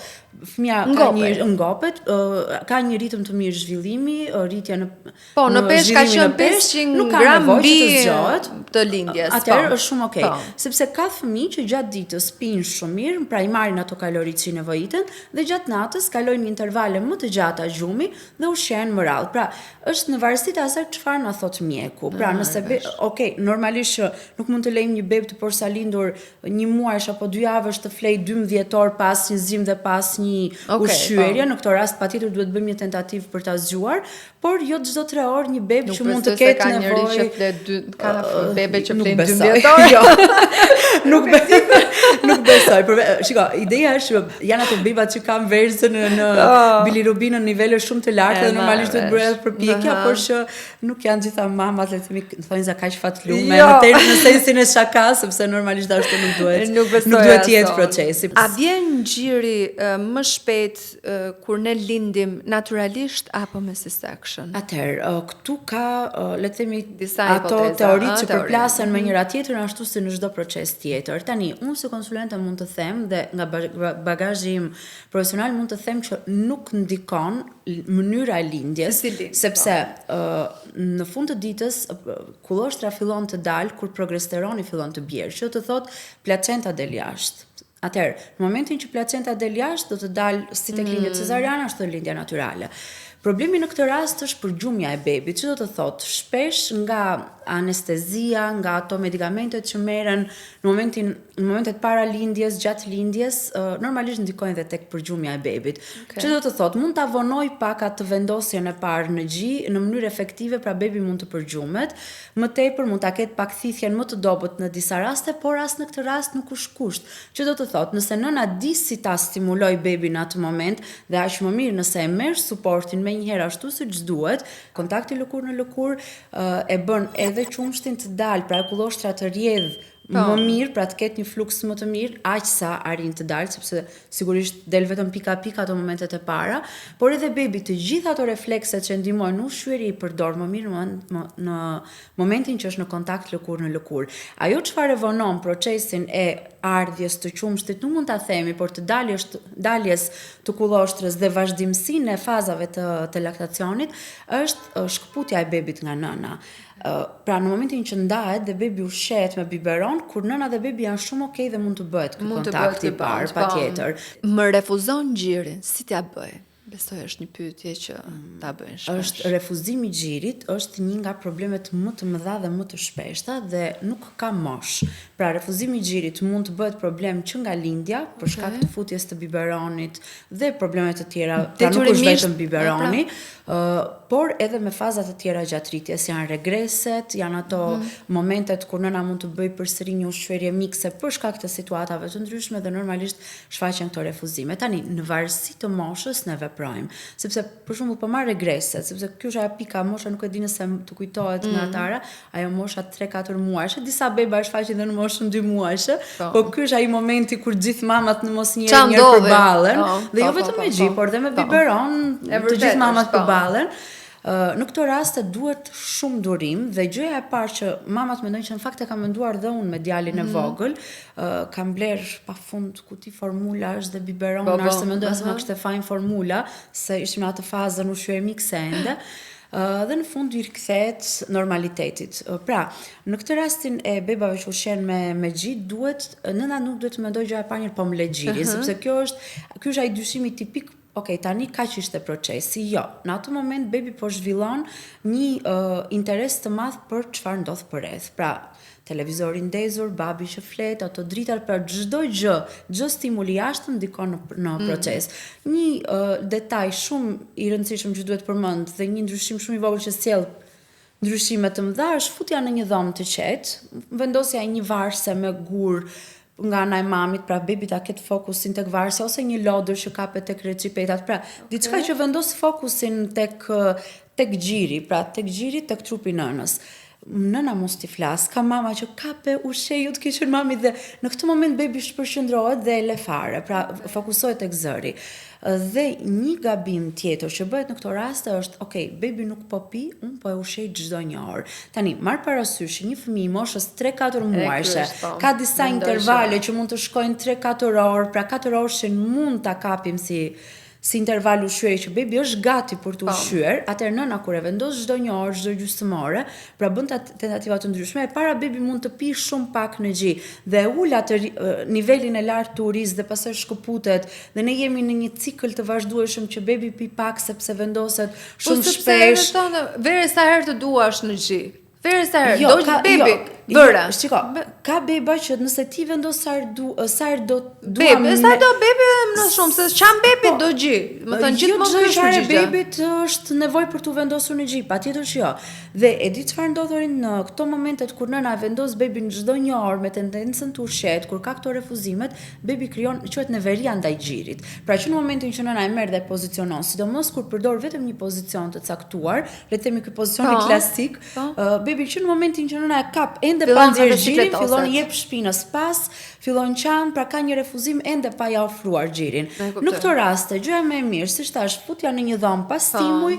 fëmija ka një ngopet, uh, ka një ritëm të mirë zhvillimi, rritje në Po, në peshë ka qenë 500 nuk ka gram mbi të zgjohet të lindjes. Atëherë po. është shumë okay. Po. Sepse ka fëmijë që gjatë ditës pinë shumë mirë, pra i marrin ato kaloritë që i nevojiten dhe gjatë natës kalojnë intervale më të gjata gjumi dhe ushqehen më rrallë. Pra, është në varësi të asaj çfarë na thotë mjeku. Pra, nëse be, okay, normalisht që nuk mund të lejmë një beb të porsalindur një muajsh apo dy javësh të flej 12 orë pa asnjë zgjim dhe pa asnjë okay, ushqyerje. Po. Në këtë rast patjetër duhet bëjmë një tentativë për ta zgjuar, por jo çdo 3 orë një beb që mund të ketë nevojë. Nuk besoj se ka njeri që fle dy, ka uh, bebe që flenë 12 orë. Jo. nuk be, nuk besoj. Por shiko, ideja është që janë ato bebat që kanë verzën në, në oh. bilirubinën në nivele shumë të larta dhe normalisht duhet bërë edhe përpjekja, por që nuk janë gjitha mamat, le të themi, në thonjëza kaq fatlume, jo. në term në sensin e shaka, sepse normalisht ashtu nuk duhet. Nuk, nuk duhet të jetë procesi. A vjen gjiri më shpejt kur ne lindim naturalisht apo me C-section? Atëherë, këtu ka, le të themi, disa ato teoritë që përplasen me mhm. njëra tjetrën ashtu si në çdo proces tjetër. Tani, unë si konsulente mund të them dhe nga bagazhi im profesional mund të them që nuk ndikon mënyra e lindjes, si lind, sepse po. në fund të ditës kullostra fillon të dalë kur progesteroni fillon të bjerë, që do të thotë placenta del jashtë. Atëherë, në momentin që placenta del jashtë, do të dalë si tek lindja mm. cezariane ashtu edhe lindja natyrale. Problemi në këtë rast është përgjumja e bebit, që do të thotë shpesh nga anestezia, nga ato medikamentet që merren në momentin në momentet para lindjes, gjatë lindjes, normalisht ndikojnë dhe tek përgjumja e bebit. Okay. Që do të thotë, mund ta vonoj pak atë vendosjen e parë në gji, në mënyrë efektive, pra bebi mund të përgjumet. Më tepër mund ta ketë pak thithjen më të dobët në disa raste, por as në këtë rast nuk është kusht. Që do të thotë, nëse nëna di si ta stimulojë bebin në atë moment dhe aq më mirë nëse e merr suportin menjëherë ashtu siç duhet, kontakti lëkurë në lëkurë e bën edhe qumështin të dalë, pra e kulloshtra të rrjedhë po. më mirë, pra të ketë një fluks më të mirë, aq sa arrin të dalë, sepse sigurisht del vetëm pika pika ato momentet e para, por edhe bebi të gjitha ato reflekset që ndihmojnë në ushqyerje i përdor më mirë në, në momentin që është në kontakt lëkurë në lëkurë. Ajo çfarë e vonon procesin e ardhjes të qumështit nuk mund ta themi, por të daljes daljes të kulloshtrës dhe vazhdimësinë e fazave të të laktacionit është shkëputja e bebit nga nëna. Pra në momentin që ndahet dhe bebi ushqehet me biberon, kur nëna dhe bebi janë shumë okay dhe mund të bëhet ky kontakt i parë, po. patjetër. Më refuzon gjirin, si t'ja bëj? Besoj është një pyetje që ta bëjnë shpesh. Është refuzimi i gjirit është një nga problemet më të mëdha dhe më të shpeshta dhe nuk ka moshë. Pra refuzimi i gjirit mund të bëhet problem që nga lindja për shkak të futjes të biberonit dhe probleme të tjera, pra nuk është vetëm biberoni, pra. uh, por edhe me faza të tjera gjatë rritjes, janë regreset, janë ato mm -hmm. momentet kur nëna mund të bëjë përsëri një ushqyerje mikse për shkak të situatave të ndryshme dhe normalisht shfaqen këto refuzime. Tani, në varësi të moshës ne veprojmë, sepse për shembull po marr regreset, sepse kjo është ajo pika mosha nuk e di nëse të kujtohet mm. nga Tara, ajo mosha 3-4 muajshe, disa beba e shfaqin edhe në moshën 2 muajshe, po, po ky është ai momenti kur gjithë mamat në mos një herë përballen, po, dhe jo po, vetëm po, me gji, por dhe me biberon, të gjithë mamat përballen. Në këto raste duhet shumë durim dhe gjëja e parë që mamat mendojnë që në fakt e kam menduar dhe unë me djalin e mm -hmm. vogël, uh, kam bler pafund kuti formulash dhe biberonash, po, po, se mendoja se ma kishte fajin formula, se ishim në atë fazën ushqyerje mikse ende. Uh, dhe në fund i rikthehet normalitetit. Uh, pra, në këtë rastin e bebave që ushqehen me me gji, duhet nëna nuk duhet të mendojë gjëja e parë po më le gjirin, uh -huh. sepse kjo është ky është ai dyshimi tipik Ok, tani kaq ishte procesi. Jo, në atë moment bebi po zhvillon një uh, interes të madh për çfarë ndodh përreth. Pra, televizori ndezur, babi që flet, ato dritat, pra çdo gjë, çdo stimul i jashtëm ndikon në, në mm. proces. Një uh, detaj shumë i rëndësishëm që duhet përmend dhe një ndryshim shumë i vogël që sjell ndryshime të mëdha është futja në një dhomë të qetë, vendosja e një varëse me gur nga ana e mamit, pra bebi ta ketë fokusin tek varësja ose një lodër që kapet tek reçipetat. Pra, okay. diçka që vendos fokusin tek tek gjiri, pra tek gjiri tek trupi nënës. Nëna mos t'i flas, ka mama që kape ushqeju të keqen mami dhe në këtë moment bebi shpërqendrohet dhe e le fare, pra fokusohet tek zëri. Dhe një gabim tjetër që bëhet në këto raste është, ok, bebi nuk po pi, unë po e ushqej çdo një orë. Tani, marr parasysh që një fëmijë i moshës 3-4 muajshe po, ka disa intervale që mund të shkojnë 3-4 orë, pra 4 orëshin mund ta kapim si si interval ushqyerje që bebi është gati për të po. ushqyer, atëherë nëna kur e vendos çdo një orë, çdo gjysmë ore, pra bën tentativa të ndryshme, e para bebi mund të pijë shumë pak në gji dhe e ul atë nivelin e lartë të urisë dhe pastaj shkëputet dhe ne jemi në një cikël të vazhdueshëm që bebi pi pak sepse vendoset po, shumë po, shpesh. Po sepse vere sa herë të duash në gji. Vere sa herë, jo, do ka, bebi, jo, vëre. Jo, shiko, ka beba që nëse ti vendos sa herë du, sa herë do duam. Bebe, sa do bebe më shumë se çan bebi po, do gji. Me thënë jo, gjithmonë ky është përgjigja. Bebit është nevojë për t'u vendosur në gji, patjetër që jo. Dhe e di çfarë ndodh në këto momentet kur nëna e vendos bebin çdo një orë me tendencën të ushqehet, kur ka këto refuzimet, bebi krijon quhet neveria ndaj gjirit. Pra që në momentin që nëna e merr dhe e pozicionon, sidomos kur përdor vetëm një pozicion të caktuar, le të themi ky pozicioni po, klasik, po. Uh, bebi që në momentin që nëna e kap ende pa nxjerr gjirin, fillon i jep shpinës pas, fillon qan, pra ka një refuzim ende pa ja ofruar gjirin. Në këto raste, gjëja më e mirë, siç thash, futja në një dhomë pa po. stimuj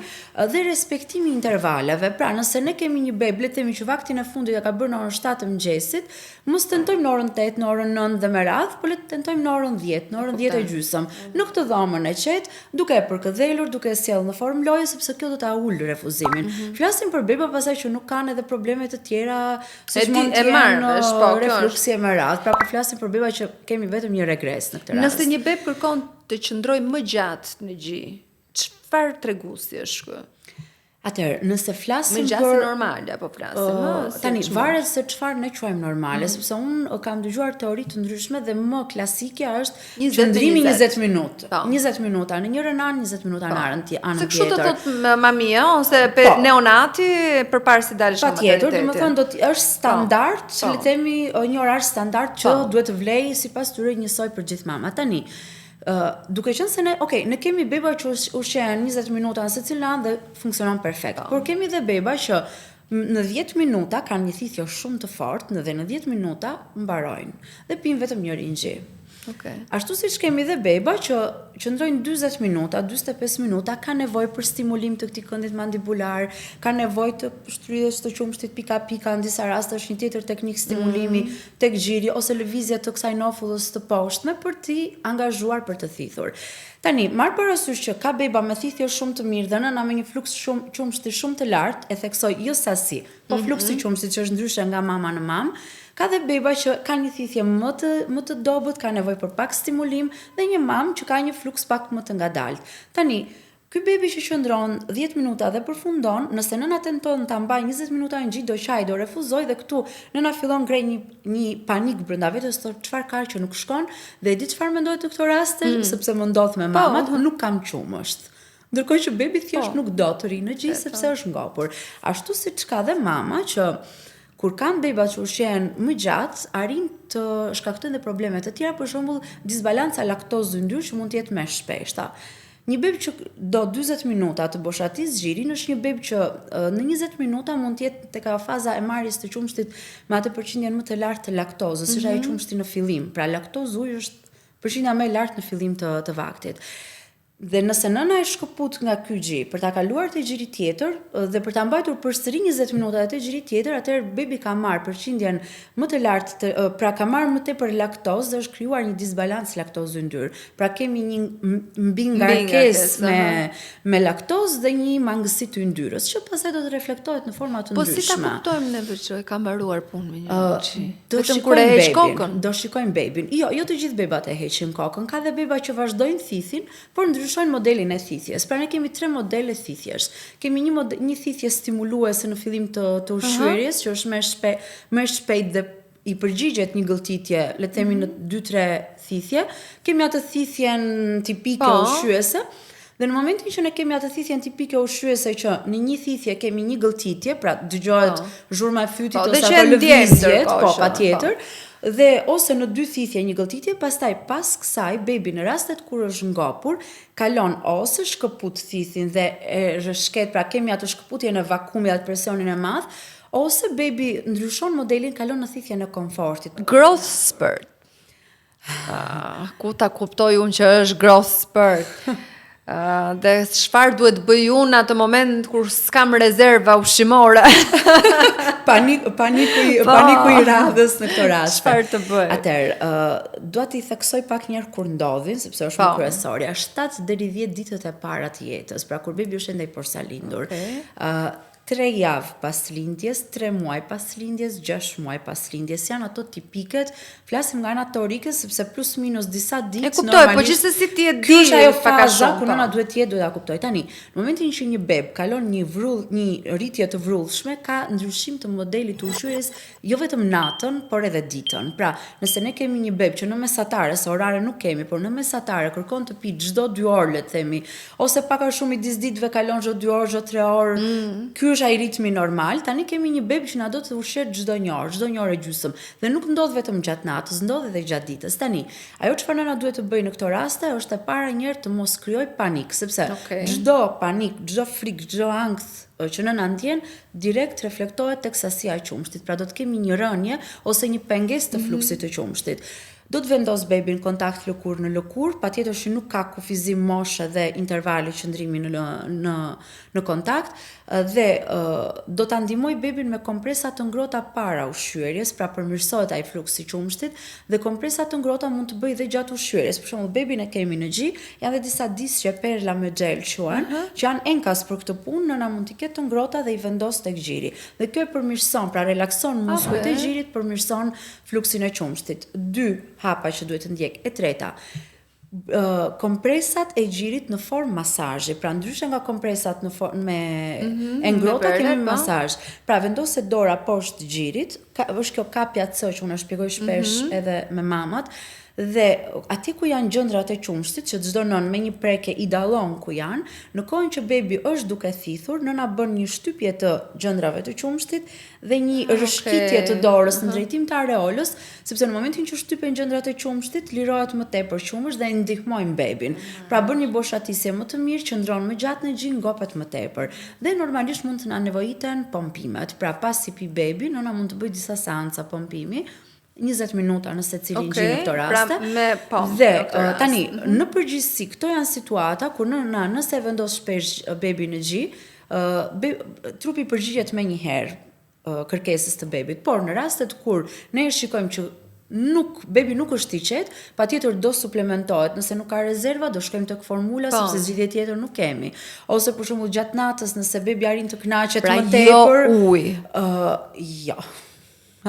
dhe respektimi i intervaleve. Pra, nëse ne kemi një bebe, le të themi që vaktin e fundit e ka bërë në orën 7 të mëngjesit, Mos tentojmë në orën 8, në orën 9 dhe me radhë, por le të tentojmë në orën 10, në orën 10 e gjysmë. Në këtë dhomën e qetë, duke e përkëdhelur, duke e sjellë në formë loje, sepse kjo do ta ulë refuzimin. Mm -hmm. Flasim për beba pastaj që nuk kanë edhe probleme të tjera, siç mund të jenë po, refluksi e me radhë. Pra po flasim për beba që kemi vetëm një regres në këtë rast. Nëse një beb kërkon të qëndrojë më gjatë në gji, Çfarë treguesi është ky? Atëherë, nëse flasim për gjasë normale apo flasim, ëh, tani varet se çfarë ne quajmë normale, mm -hmm. sepse unë kam dëgjuar teori të ndryshme dhe më klasikja është qëndrimi 20 minuta. Po. 20 minuta në njërën anë, 20 minuta në po. anën tjetër. Se kështu të thotë mamia ose pe, po. neonati përpara se dalësh nga materniteti. Patjetër, domethënë do të është po. standard, po. le të themi një orar standard që po. duhet të vlejë sipas tyre njësoj për gjithë mamat. Tani, duke qenë se ne, ok, ne kemi beba që ushqehen 20 minuta në secilën anë dhe funksionon perfekt. Po. Por kemi dhe beba që në 10 minuta kanë një thithje shumë të fortë dhe në 10 minuta mbarojnë dhe pinë vetëm njërin gji. Okay. Ashtu siç kemi dhe beba që qëndrojnë 40 minuta, 45 minuta, kanë nevojë për stimulim të këtij këndit mandibular, kanë nevojë të shtrydhjes të qumështit pika pika, në disa raste është një tjetër teknikë stimulimi mm. tek gjiri ose lëvizje të kësaj nofullës të poshtme për t'i angazhuar për të thithur. Tani, marrë parasysh që ka beba me thithje shumë të mirë dhe nëna me një fluks shumë qumështi shumë të lartë, e theksoj jo sasi, po mm -hmm. fluksi qumështit që është ndryshe nga mama në mamë, ka dhe beba që kanë një thithje më të më të dobët, ka nevojë për pak stimulim dhe një mamë që ka një fluks pak më të ngadaltë. Tani, Ky bebi që qëndron 10 minuta dhe përfundon, nëse nëna tenton ta mbajë 20 minuta në gji, do qajë, do refuzojë dhe këtu nëna fillon ngre një një panik brenda vetes, thotë çfarë ka që nuk shkon dhe e di çfarë mendohet në këto raste, mm. sepse më ndodh me po. mamat, po. nuk kam qumësht. Ndërkohë që bebi thjesht po. nuk do të rri në gji sepse është ngopur. Ashtu siç ka dhe mama që kur kanë beba që ushqehen më gjatë, arrin të shkaktojnë dhe probleme të tjera, për shembull disbalanca laktozë-yndyrë që mund të jetë më e shpeshta. Një beb që do 40 minuta të boshatisë gjirin është një beb që në 20 minuta mund të jetë tek ajo faza e marrjes të qumështit me atë përqindjen më të lartë të laktozës, mm -hmm. është ai mhm. qumështi në fillim. Pra laktozë ujë është përqindja më e lartë në fillim të të vaktit. Dhe nëse nëna e shkëput nga ky gji për ta kaluar te gjiri tjetër dhe për ta mbajtur përsëri 20 minuta te gjiri tjetër, atëherë bebi ka marrë përqindjen më të lartë të, pra ka marrë më tepër laktozë dhe është krijuar një disbalancë laktozë yndyrë. Pra kemi një mbingarkesë me me laktozë dhe një mangësi të yndyrës, që pastaj do të reflektohet në forma të ndryshme. Po si ta kuptojmë ne që ka mbaruar punë me një gji? Do Vetëm kur e heq kokën. Do shikojmë bebin. Jo, jo të gjithë bebat e heqin kokën. Ka dhe beba që vazhdojnë thithin, por ndryshojnë modelin e thithjes. Pra ne kemi tre modele thithjesh. Kemi një model, një thithje stimuluese në fillim të të ushqyerjes, uh -huh. që është më shpe, më shpejt dhe i përgjigjet një gëlltitje, le të themi në 2-3 thithje. Kemi atë thithjen tipike po. ushqyese. Dhe në momentin që ne kemi atë thithjen tipike ushqyese që në një thithje kemi një gëlltitje, pra dëgjohet po. zhurma e fytit po, ose ato lëvizjet, po patjetër. Po. Dhe ose në dy thithje një gëlltitje, pastaj pas kësaj bebi në rastet kur është ngopur, kalon ose shkëput thithin dhe e rrëshket, pra kemi atë shkëputjen e vakumit, atë presionin e madh, ose bebi ndryshon modelin, kalon në thithjen e komfortit. Growth spurt. Uh, ku ta kuptoj unë që është growth spurt? Uh, dhe çfarë duhet bëj unë në atë moment kur s'kam rezerva ushqimore? Panik, paniku i, po. paniku i radhës në këto raste. Çfarë të bëj? Atëherë, uh, dua t'i theksoj pak një herë kur ndodhin, sepse është më po. kryesorja, 7 deri 10 ditët e para të jetës, pra kur bebi është ende i porsalindur. Okay. Uh, Tre javë pas lindjes, tre muaj pas lindjes, gjashtë muaj pas lindjes, janë ato tipiket, flasim nga ana teorike sepse plus minus disa ditë E kuptoj, po gjithsesi ti e di. Kjo është ajo faza ku nëna duhet të jetë, duhet ta kuptojë. Tani, në momentin që një beb kalon një vrull, një rritje të vrullshme, ka ndryshim të modelit të ushqyerjes jo vetëm natën, por edhe ditën. Pra, nëse ne kemi një beb që në mesatare, se orare nuk kemi, por në mesatare kërkon të pijë çdo dy orë, le të themi, ose pak a shumë midis ditëve kalon çdo 2 orë, çdo 3 orë. Mm. Ky është ai ritmi normal. Tani kemi një beb që na do të ushqehet çdo një orë, çdo një orë e gjysmë dhe nuk ndodh vetëm gjatë natës, ndodh edhe gjatë ditës. Tani, ajo çfarë nëna duhet të bëjë në këto raste është e para një herë të mos krijojë panik, sepse okay. çdo panik, çdo frikë, çdo ankth që nëna ndjen direkt reflektohet tek sasia e qumështit. Pra do të kemi një rënie ose një pengesë të mhm. fluksit të qumështit. Do të vendos bebin kontakt lëkurë në lëkurë, patjetër që nuk ka kufizim moshe dhe intervali qëndrimi në në në kontakt dhe do ta ndihmoj bebin me kompresa të ngrohta para ushqyerjes, pra përmirësohet ai fluks i qumështit dhe kompresa të ngrohta mund të bëjë dhe gjatë ushqyerjes. Për shembull, bebin e kemi në gji, janë dhe disa disqe perla me xhel quhen, uh -huh. që janë enkas për këtë punë, nëna mund t'i ketë të ngrohta dhe i vendos tek gjiri. Dhe kjo e përmirëson, pra relakson muskujt okay. e gjirit, përmirëson fluksin e qumështit. Dy hapa që duhet të ndjek. E treta, Kompresat e gjirit në formë masazhi, pra ndryshe nga kompresat në formë me mm -hmm, e ngrohta me kemi po. masazh. Pra vendoset dora poshtë gjirit, ka, është kjo kapja C që unë e shpjegoj shpesh mm -hmm. edhe me mamat, dhe atje ku janë gjëndrat e qumështit, që çdo nënë me një prekje i dallon ku janë, në kohën që bebi është duke thithur, nëna bën një shtypje të gjëndrave të qumështit dhe një Ah, rrëshqitje të okay. dorës në drejtim të areolës, sepse në momentin që shtypen gjëndrat e qumështit, lirohet më tepër qumësht dhe e ndihmojmë bebin. Pra bën një boshatisje më të mirë, qëndron më gjatë në gji, ngopet më tepër. Dhe normalisht mund të na nevojiten pompimet. Pra pasi pi bebi, nëna mund të bëjë disa seanca pompimi, 20 minuta në secilin Okej, gji në këto pra raste. me pompë Dhe në këtë rast. tani, në përgjithësi këto janë situata kur nëna nëse e vendos shpesh bebi në gji, be, trupi përgjigjet menjëherë kërkesës të bebit, por në rastet kur ne e shikojmë që nuk bebi nuk është i qetë, patjetër do suplementohet, nëse nuk ka rezerva do shkojmë tek formula Po. sepse zgjidhje tjetër nuk kemi. Ose për shembull gjatë natës nëse bebi arrin të kënaqet Pra më jo tepër, ujë. Jo.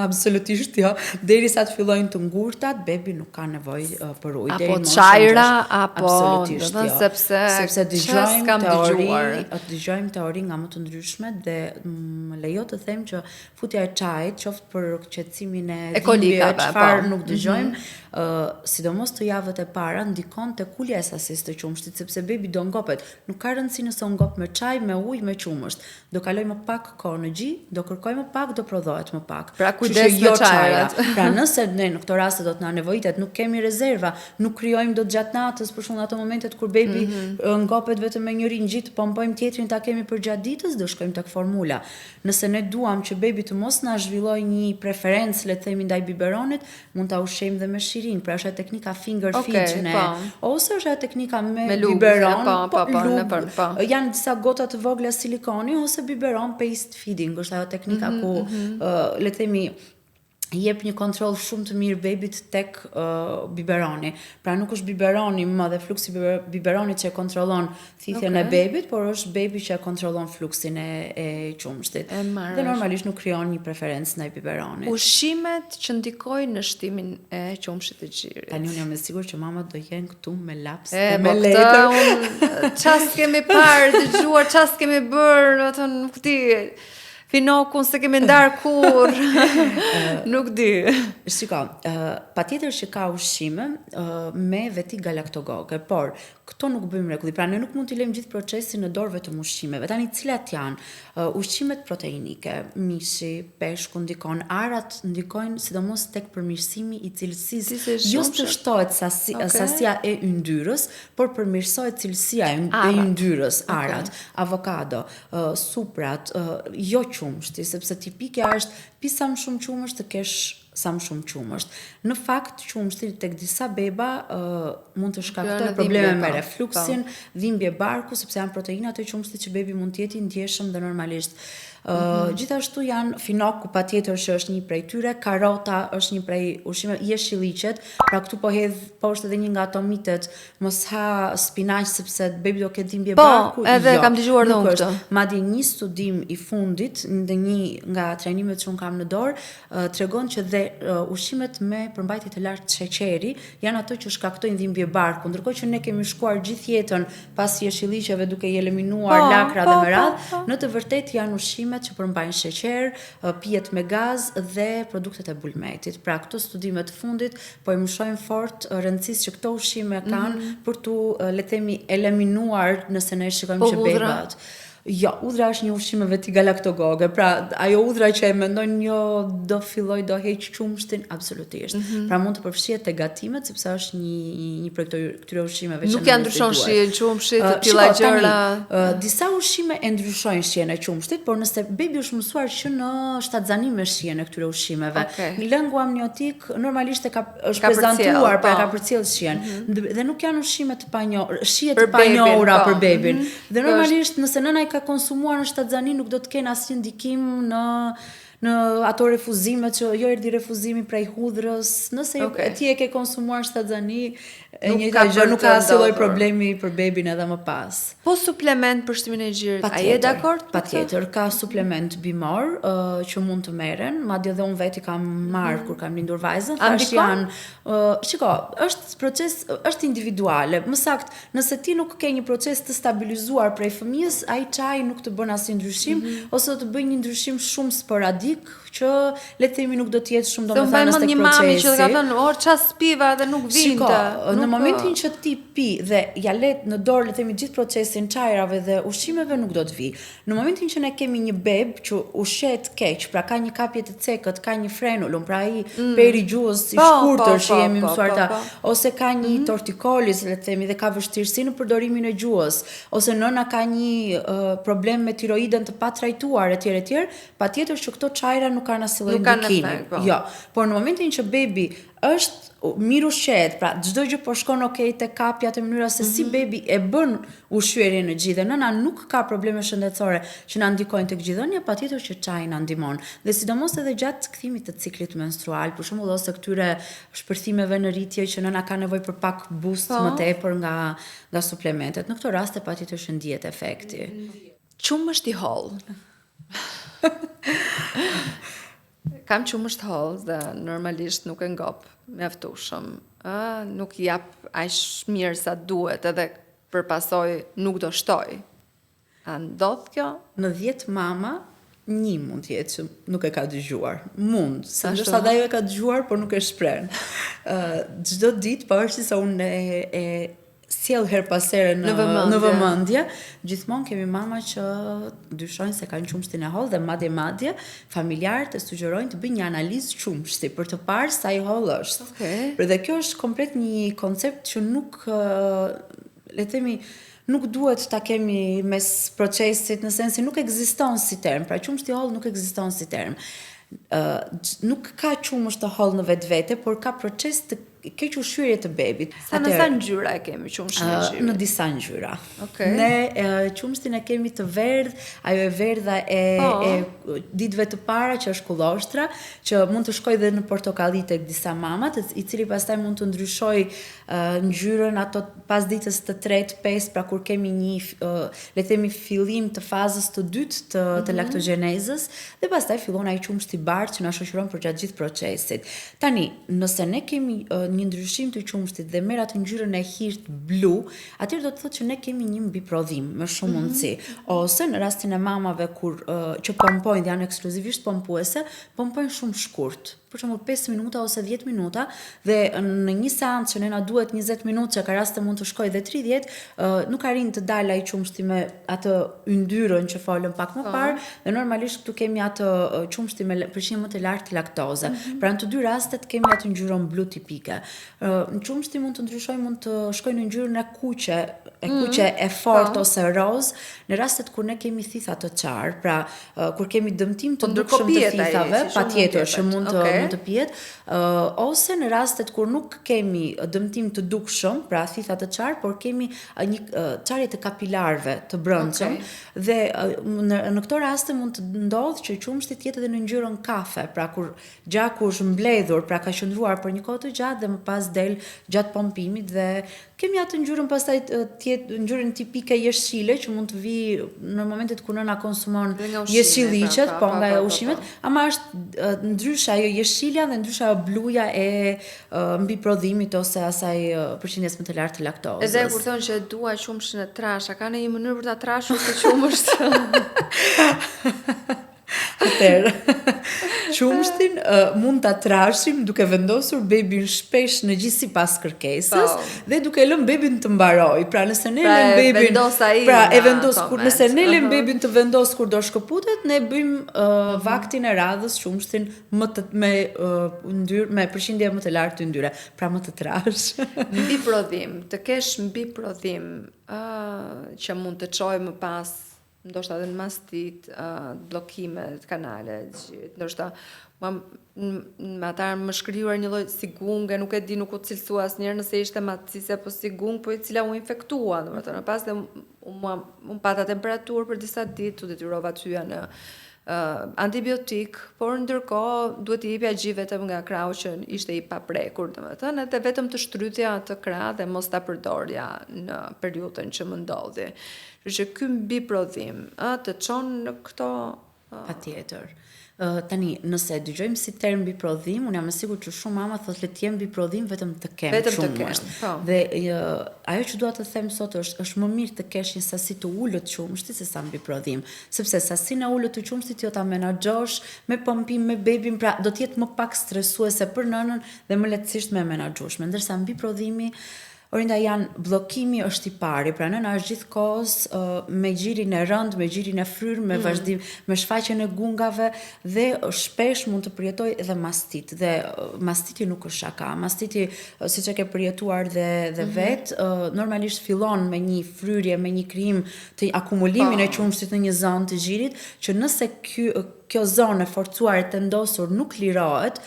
Absolutisht jo. Derisa të fillojnë të ngurtat, bebi nuk ka nevojë për ujë. Apo Deri në moshën çajra, 6. apo, Absolutisht do thënë jo. sepse sepse ç'e dëgjojmë s'kam teori, dëgjuar. dëgjojmë teori nga më të ndryshme dhe më lejo të them që futja e çajit, qoftë për qetësimin e E dhimbjeve, kolikave, çfarë po. nuk dëgjojmë, sidomos të javët e para ndikon te kulja e sasisë të qumështit, sepse bebi do ngopet. Nuk ka rëndësi nëse u ngop me çaj, me ujë, me qumësht. Do kaloj më pak kohë në gji, do kërkoj më pak, do prodhohet më pak. Pra Kështu që kujdes me jo çajra. çajrat. Pra nëse ne në këto raste do të na nevojitet, nuk kemi rezerva, nuk krijojmë dot gjatë natës, për shembull ato momentet kur bebi Mm -hmm. ngopet vetëm me njërin gji, të pompojmë tjetrin ta kemi për gjatë ditës, do shkojmë tek formula. Nëse ne duam që bebi të mos na zhvillojë një preferencë, le të themi ndaj biberonit, mund ta ushqejmë dhe me shirin, pra është ajo teknika finger Okej, feed që ne po. ose është ajo teknika me, Me lugë, biberon, po, po, po, lugë, në për, po. janë disa gota të vogla silikoni ose biberon paste feeding, është ajo teknika Mm -hmm, ku mm -hmm. le të themi jep një kontroll shumë të mirë bebit tek biberoni. Pra nuk është biberoni më dhe fluksi biberonit që e kontrollon thithjen e Okej. bebit, por është bebi që e kontrollon fluksin e, e qumështit. E marr Dhe vesh. normalisht nuk krijon një preferencë ndaj biberonit. Ushqimet që ndikojnë në shtimin e qumështit të gjirit. Tani unë jam e sigurt që mamat do jenë këtu me laps E, dhe po me këtë letër. unë qa s'kemi parë, dëgjuar, qa s'kemi bërë, do të thënë, nuk di. Finokun se kemi ndarë kur. nuk di. Shiko, patjetër që ka ushqime me veti galaktogoge, por këto nuk bëjmë mrekulli. Pra ne nuk mund t'i lëmë gjithë procesin në dorë vetëm ushqimeve. Tani cilat janë? Ushqimet proteinike, mishi, peshku ndikon, arat ndikojnë sidomos tek përmirësimi i cilësisë. Cilësisë Jo shumëshit. të shtohet sasi, Okej. sasia e yndyrës, por përmirësohet cilësia e, e Arat. yndyrës, arat, avokado, suprat, jo qumështi, sepse tipikja është pi sa më shumë qumësht të kesh sa më shumë qumësht. Në fakt, qumështi tek disa beba mund të shkaktojë Në probleme dhimbje, me po, refluksin, dhimbje barku, sepse janë proteinat e qumështit që bebi mund të jetë i ndjeshëm dhe normalisht. Gjithashtu janë finoku patjetër që është një prej tyre, karota është një prej ushqimeve, jeshilliqet, pra këtu po hedh poshtë edhe një nga ato mitet, mos ha spinaq sepse bebi do ketë dhimbje Po, barku. edhe jo, kam dëgjuar dhe nuk unë është. këtë. Madje një studim i fundit, në një nga trajnimet që unë kam në dorë, tregon që dhe ushqimet me përmbajtje të lartë sheqeri janë ato që shkaktojnë dhimbje barku, ndërkohë që ne kemi shkuar gjithë jetën pas jeshilliqeve duke i eliminuar Po, lakra po, dhe me po, radhë, po. në të vërtetë janë ushqimet që përmbajnë sheqer, pijet me gaz dhe produktet e bulmetit. Pra këto studime të fundit po e mëshojnë fort rëndësisë që këto ushqime kanë Mhm. për tu, le të themi, eliminuar nëse ne shikojmë Po, që hudhra? bebat Jo, udhra është një ushqim me veti galaktogoge. Pra, ajo udhra që e mendojnë jo do filloj do heq qumështin, absolutisht. Mm Mhm. -hmm. Pra mund të përfshihet te gatimet sepse është një një prej këtyre këtyre ushqimeve që Nuk ne janë nuk ndryshon duhet. shijen qumështit, të tilla shiko, tani, gjëra. Disa ushqime e ndryshojnë shijen e qumështit, por nëse bebi është mësuar që në shtatzani me shijen e këtyre ushqimeve. Okej. Lëngu amniotik normalisht e ka është Ka përcjell, prezantuar, pra e po. ka përcjell shijen. Mm -hmm. Dhe nuk janë ushqime të panjohura, shije Për të panjohura bebin, po. për bebin. Mm -hmm. Dhe normalisht nëse nëna i ka konsumuar në shtatzani nuk do të kenë asnjë ndikim në Në ato refuzimet që jo erdhi refuzimi prej hudhrës, nëse okay. ti e ke konsumuar shtatzani, e njëjta gjë nuk ka asnjë lloj problemi për bebin edhe më pas. Po suplement për shtimin e gjirit, a je dakord? Patjetër, ka suplement bimor uh, që mund të merren, madje edhe unë vetë i kam marrë mm -hmm. kur kam lindur vajzën, thashë janë uh, shiko, është proces është individuale. Më saktë, Nëse ti nuk ke një proces të stabilizuar prej fëmijës, ai çaji nuk të bën asnjë ndryshim mm -hmm. ose do të bëjë një ndryshim shumë sporadik që le të themi nuk do të jetë shumë domethënës tek procesi. Një mami që ka thënë, "Or ça s'piva dhe nuk vinte." Shiko, në momentin që ti pi dhe ja le në dorë le të themi gjithë procesin çajrave dhe ushqimeve nuk do të vijë. Në momentin që ne kemi një beb që ushqehet keq, pra ka një kapje të cekët, ka një frenulum, pra ai mm. peri i gjuhës i po, shkurtër po, që po, jemi po, mësuar po, ta, po. ose ka një mm -hmm. tortikolis, le të themi, dhe ka vështirësi në përdorimin e gjuhës, ose nëna ka një uh, problem me tiroiden të patrajtuar etj etj, patjetër që këto çajra nuk kanë asnjë lloj ndikimi. Po. Jo, por në momentin që bebi është mirë ushqehet, pra çdo gjë po shkon ok te kapja te mënyra se mm -hmm. si mhm. bebi e bën ushqyerjen në gji dhe nëna nuk ka probleme shëndetësore që na ndikojnë tek gjidhënia, patjetër që çaji na ndihmon. Dhe sidomos edhe gjatë kthimit të ciklit menstrual, për shembull ose këtyre shpërthimeve në rritje që nëna ka nevojë për pak boost po. më tepër nga nga suplementet. Në këto raste patjetër që ndihet efekti. Qumësht i hollë. Kam qumësht të hollë dhe normalisht nuk e ngop mjaftueshëm. Ë, nuk i jap aq mirë sa duhet edhe për pasojë nuk do shtoj. A ndodh kjo? Në 10 mama, një mund të jetë që nuk e ka dëgjuar. Mund, se ndoshta dhe ajo e ka dëgjuar, por nuk e shpreh. Ë, çdo ditë, pavarësisht se unë e, e sjell herë pas here në, në vëmendje. Në vëmendje. Gjithmonë kemi mama që dyshojnë se kanë qumështin e hollë dhe madje madje familjarët e sugjerojnë të bëjnë një analizë qumështi për të parë sa i hollë është. Okay. Për dhe kjo është komplet një koncept që nuk le të themi nuk duhet ta kemi mes procesit në sensin nuk ekziston si term, pra qumështi i hollë nuk ekziston si term. Uh, nuk ka qumësht të hollë në vetvete, por ka proces të kequshqyerje të bebit. Sa në sa ngjyra e kemi qumështin e gjirit? Në disa ngjyra. Okay. Ne qumështin e kemi të verdhë, ajo e verdha e, po. e ditëve të para që është kullostra, që mund të shkojë dhe në portokalli tek disa mama, të, i cili pastaj mund të ndryshojë ngjyrën ato pas ditës të tretë, pesë, pra kur kemi një le të themi fillim të fazës të dytë të, mm -hmm. të mhm. laktogjenezës dhe pastaj fillon ai qumësht i bardhë që na shoqëron përgjatë gjithë procesit. Tani, nëse ne kemi një ndryshim të qumështit dhe merr atë ngjyrën e hirtë blu, atëherë do të thotë që ne kemi një mbiprodhim me shumë mhm. mundësi. Mm -hmm. Ose në rastin e mamave kur që pompojnë dhe janë ekskluzivisht pompuese, pompojnë shumë shkurt. Për shembull 5 minuta ose 10 minuta dhe në një seancë që ne na duhet 20 minutë, që ka raste mund të shkojë dhe 30, nuk arrin të dalë ai qumështi me atë yndyrën që folëm pak më po. parë dhe normalisht këtu kemi atë qumështi me përqindje më të lartë laktoze. Mm -hmm. Pra në të dy rastet kemi atë ngjyrën blu tipike. Në qumështi mund të ndryshojë, mund të shkojë në ngjyrën e kuqe, e mhm. kuqe mm -hmm. e fortë po. ose rozë, në rastet kur ne kemi thitha të çarë, pra kur kemi dëmtim të po, dukshëm të thithave, patjetër që mund të okay. mund të pihet, ose në rastet kur nuk kemi dëmtim të dukshëm, pra thitha të çarë, por kemi një çarje të kapilarëve të brendshëm okay. dhe në në këto raste mund të ndodhë që qumështi të jetë edhe në ngjyrën kafe, pra kur gjaku është mbledhur, pra ka qëndruar për një kohë të gjatë dhe më pas del gjatë pompimit dhe kemi atë ngjyrën pastaj të jetë ngjyrën tipike jeshile që mund të vijë në momentet kur nëna konsumon jeshilliqet, po, po nga po, po, ushqimet, po. ama është ndryshe ajo jeshilja dhe ndryshe ajo bluja e mbiprodhimit ose asaj përqindjes më të lartë të laktozës. Edhe kur thonë që e dua qumështin e trashë, a ka ndonjë mënyrë për ta trashur këtë qumësht? Atëherë, qumështin uh, mund ta trashim duke vendosur bebin shpesh në gji sipas kërkesës po. dhe duke lënë bebin të mbarojë. Pra nëse ne pra, lëmë bebin, vendos ai pra e vendos kur nëse ne lëmë bebin të vendos kur do shkëputet, ne bëjmë uh, vaktin e radhës qumështin më të me uh, yndyrë me përqindje më të lartë yndyre, pra më të trashë. Mbiprodhim, të kesh mbiprodhim, ë uh, që mund të çojë më pas ndoshta edhe në mastit, uh, bllokime të kanaleve të gjirit, ndoshta ma, me ata më është krijuar një lloj si gunge, nuk e di, nuk u cilësua asnjëherë nëse ishte macise apo si gungë, po e cila u infektua, domethënë, pas dhe unë pata temperaturë për disa ditë, u detyrova të hyja në antibiotik, por ndërkohë duhet t'i jepja gji vetëm nga krahu që ishte i paprekur, domethënë, edhe vetëm të shtrydhja atë krah dhe mos ta përdorja në periudhën që më ndodhi. Kështu që ky mbiprodhim, ë, të çon në këto Patjetër. Tani, nëse e dëgjojmë si term mbiprodhim, unë jam e sigurt që shumë mama thotë le të jem mbiprodhim vetëm të kem vetëm të kem. Po. Dhe ajo që dua të them sot është është më mirë të kesh një sasi të ulët qumështi se sa mbiprodhim, sepse sasinë e ulët të qumështit jo ta menaxhosh me pompim, me bebin, pra do të jetë më pak stresuese për nënën dhe më lehtësisht më e menaxhueshme, ndërsa mbiprodhimi Orinda janë bllokimi është i pari, pra nëna është gjithë kohës uh, me gjirin e rëndë, me gjirin e fryrë, me mm. vazhdim, me shfaqjen e gungave dhe shpesh mund të përjetojë edhe mastit dhe mastiti nuk është shaka. Mastiti siç e ke përjetuar dhe dhe mm -hmm. vetë, uh, normalisht fillon me një fryrje, me një krijim të akumulimin e po. qumështit në një zonë të gjirit, që nëse ky kjo zonë e forcuar e tendosur nuk lirohet,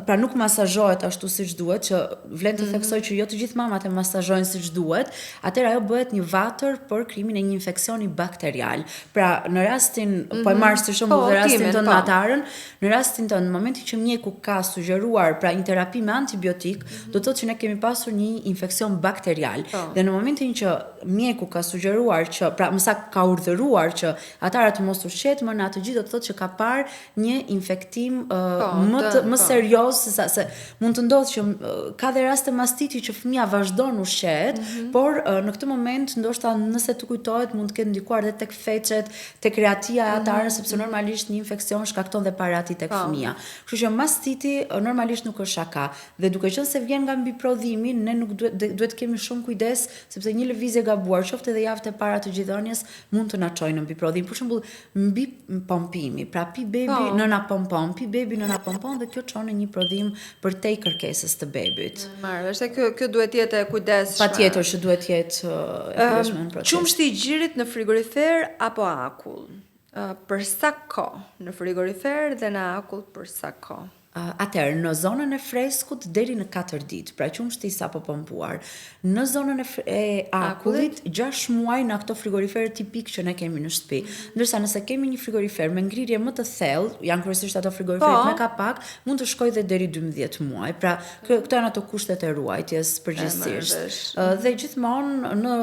pra nuk masazhohet ashtu siç duhet, që vlen të mm -hmm. theksoj që jo të gjithë mamat e masazhojnë siç duhet, atëherë ajo bëhet një vatër për krijimin e një infeksioni bakterial. Pra në rastin, mm -hmm. po e marr si shembull po, dhe rastin tënd po. me Atarën, në rastin tënd, në momentin që mjeku ka sugjeruar pra një terapi me antibiotik, mm -hmm. do të thotë që ne kemi pasur një infeksion bakterial. Po. Dhe në momentin që mjeku ka sugjeruar që pra më saktë ka urdhëruar që Atara të mos ushqehet më në atë gji do të thotë që ka parë një infektim uh, po, më të, më po. serioz se sa se mund të ndodhë që uh, ka dhe raste mastiti që fëmija vazhdon ushqehet, mm -hmm. por uh, në këtë moment ndoshta nëse të kujtohet mund të ketë ndikuar dhe tek feçet, tek rehatia e mhm. atarës, mm -hmm. sepse normalisht një infeksion shkakton dhe parehati tek po. fëmija. Kështu që mastiti normalisht nuk është shaka dhe duke qenë se vjen nga mbiprodhimi, ne nuk duhet duhet të kemi shumë kujdes sepse një lëvizje e gabuar, qoftë edhe javët e para të gjidhënies, mund të na çojë në mbiprodhim. Për shembull, mbi pompimi, pra pi bebi, po. nëna pompon, pi bebi, nëna pompon dhe kjo çon në një prodhim përtej kërkesës të bebit. Marrë, është kjo kjo duhet të jetë e kujdesshme. Patjetër që duhet të jetë e kujdesshme në proces. Qumështi i gjirit në frigorifer apo akull? Për sa kohë në frigorifer dhe në akull për sa kohë? Atëherë, në zonën e freskut deri në katër ditë, pra qumështi i sapo pompuar. Në zonën e, e akullit, 6 muaj në ato frigoriferë tipik që ne kemi në shtëpi. Ndërsa nëse kemi një frigorifer me ngrirje më të thellë, janë kryesisht ato frigoriferët po. me kapak, mund të shkojë dhe deri 12 muaj. Pra, këto janë ato kushtet e ruajtjes përgjithësisht. Dhe gjithmonë në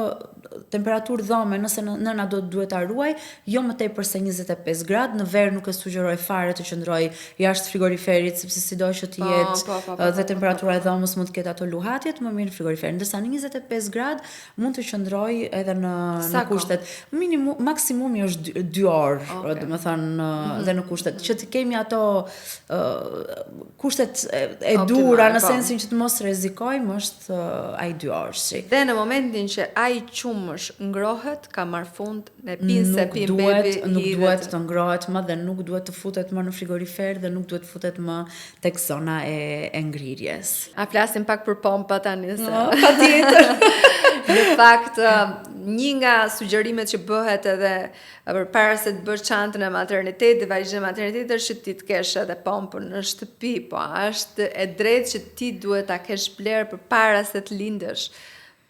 temperaturë dhome, nëse nëna do duhet ta ruajë, jo më tepër se 25 gradë, në verë nuk e sugjeroj fare të qëndrojë jashtë frigoriferit, sepse sido që të po, jetë po, po, po, dhe temperatura e dhomës mund të ketë ato luhatjet, më mirë në frigorifer. Ndërsa në 25 gradë mund të qëndrojë edhe në në kushtet minimum maksimumi është 2 orë, okay. domethënë mm -hmm. dhe në kushtet që të kemi ato uh, kushtet e duhura në po. sensin që të mos rrezikojmë është ai dyorëshi. Dhe në momentin që ai qumësh ngrohet, ka marrë fund, ne pin se pin bebi, nuk duhet të ngrohet më dhe nuk duhet të futet më në frigorifer dhe nuk duhet të futet më tek zona e, e ngrirjes. A flasim pak për pompa tani se. No, patjetër. në fakt, një nga sugjerimet që bëhet edhe Përpara se të bësh çantën e maternitetit, valixhen e maternitetit është që ti të kesh edhe pompën në shtëpi, po a është e drejtë që ti duhet ta kesh blerë përpara se të lindësh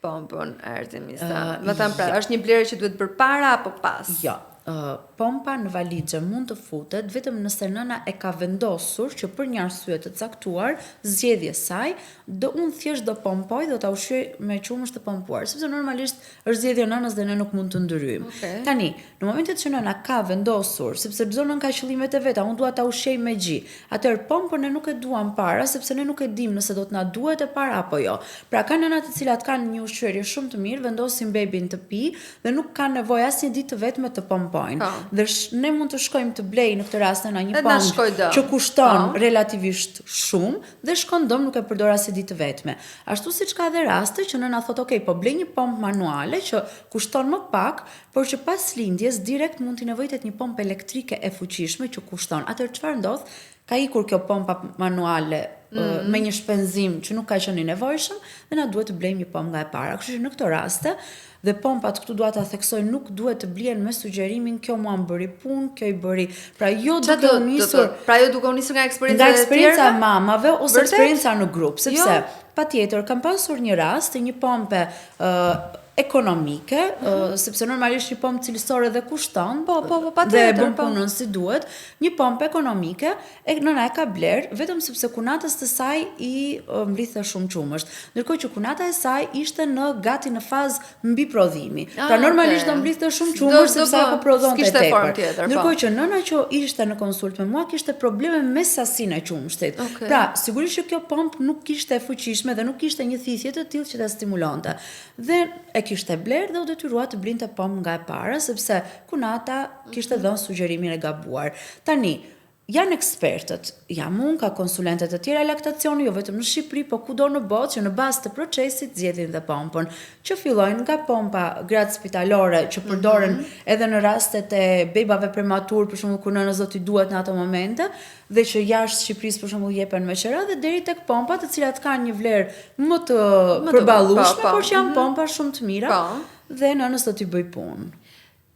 pompën Artemisa? Uh, Me thënë pra, jo. është një blerje që duhet bërë para apo pas? Jo. Uh, pompa në valixhe mund të futet vetëm nëse nëna e ka vendosur që për një arsye të caktuar, zgjedhje saj, do unë thjesht do pompoj dhe do ta ushqej me qumësht të pompuar, sepse normalisht Është zgjedhje e nënës dhe ne nuk mund të ndërhyjmë. Okay. Tani, në momentet që nëna ka vendosur, sepse çdo nënë ka qëllimet e veta, unë dua ta ushqej me gji. Atëherë pompën ne nuk e duam para, sepse ne nuk e dimë nëse do të na duhet e para apo jo. Pra ka nëna të cilat kanë një ushqyerje shumë të mirë, vendosin bebin të pijë dhe nuk kanë nevojë asnjë ditë të vetme të pompojnë. Po. Dhe sh, ne mund të shkojmë të blejmë në këtë rast nëna një pompë që kushton po. relativisht shumë dhe shkon dëm nuk e përdor asnjë ditë të vetme. Ashtu siç ka edhe raste që nëna thotë ok, po blej një pompë manuale që kushton më pak, por që pas lindjes direkt mund t'i nevojitet një pompë elektrike e fuqishme që kushton. Atëherë çfarë ndodh? Ka ikur kjo pompa manuale mm -hmm. me një shpenzim që nuk ka qenë i nevojshëm dhe na duhet të blejmë një pompë nga e para. Kështu që në këto raste Dhe pompat këtu dua ta theksoj nuk duhet të blihen me sugjerimin kjo mua më bëri punë, kjo i bëri. Pra jo duke u nisur, pra jo duke u nisur nga eksperienca nga eksperienca e mamave ose eksperienca në grup, sepse jo. patjetër kam pasur një rast të një pompe ë uh, ekonomike, mm -hmm. sepse normalisht një pompë cilësore dhe kushton, po, po, po, patjetër, dhe e bën po. punën si duhet, një pompë ekonomike, e nëna e ka bler vetëm sepse kunatës të saj i mblidhte shumë qumësht. Ndërkohë që kunata e saj ishte në gati në fazë mbiprodhimi. Ah, pra normalisht okay. do mblidhte shumë qumësht sepse po, apo prodhonte s'kishte tepër. formë tjetër, po. Ndërkohë që nëna që ishte në konsult me mua kishte probleme me sasinë e qumështit. Okay. Pra, sigurisht që kjo pompë nuk ishte e fuqishme dhe nuk ishte një thithje të tillë që ta stimulonte. Dhe e kishte bler dhe u detyrua të blinte pompë nga e para sepse kunata kishte Mhm. dhënë sugjerimin e gabuar. Tani, janë ekspertët, jam unë, ka konsulente të tjera laktacioni, jo vetëm në Shqipëri, po kudo në botë që në bazë të procesit zgjedhin dhe pompën, që fillojnë nga pompa gratë spitalore që përdoren Mhm. edhe në rastet e bebave prematur, për shembull kur nënës do t'i duhet në ato momente, dhe që jashtë Shqipërisë për shembull jepen me qera dhe deri tek pompa të cilat kanë një vlerë më të Më të- përballueshme, po, po. por që janë pompa shumë të mira Po. dhe nënës do t'i bëj punë.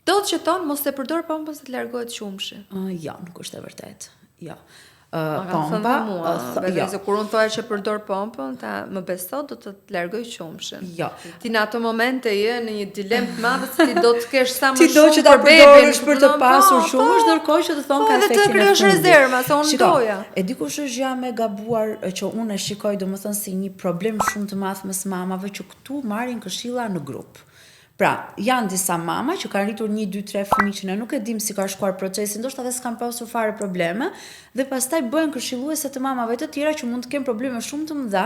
Do të që thonë mos e përdor pompën se të largohet qumshi. Uh, jo, nuk është e vërtetë. Jo. Uh, Ma kanë thënë pompa, dhe mua, uh, th- vetëm jo. se kur unë thoja që përdor pompën, ta më beso do të të largoj qumshin. Jo. Ti në ato momente je në një dilemë të madhe se ti do të kesh sa më Ti do shumë që ta për bebin, përdorësh për të kupton? pasur Po, shumë, po. ndërkohë që të thonë Po, ka edhe të efektin e krijosh fundit. rezerva, se unë Shiko, doja. E di kush është gjëja më e gabuar e, që unë e shikoj domethënë si një problem shumë të madh mes mamave që këtu marrin këshilla në grup. Pra, janë disa mama që kanë rritur 1, 2, 3 fëmijë që ne nuk e dim si ka shkuar procesi, ndoshta edhe s'kan pasur fare probleme, dhe pastaj bëhen këshilluese të mamave të tjera që mund të kenë probleme shumë të mëdha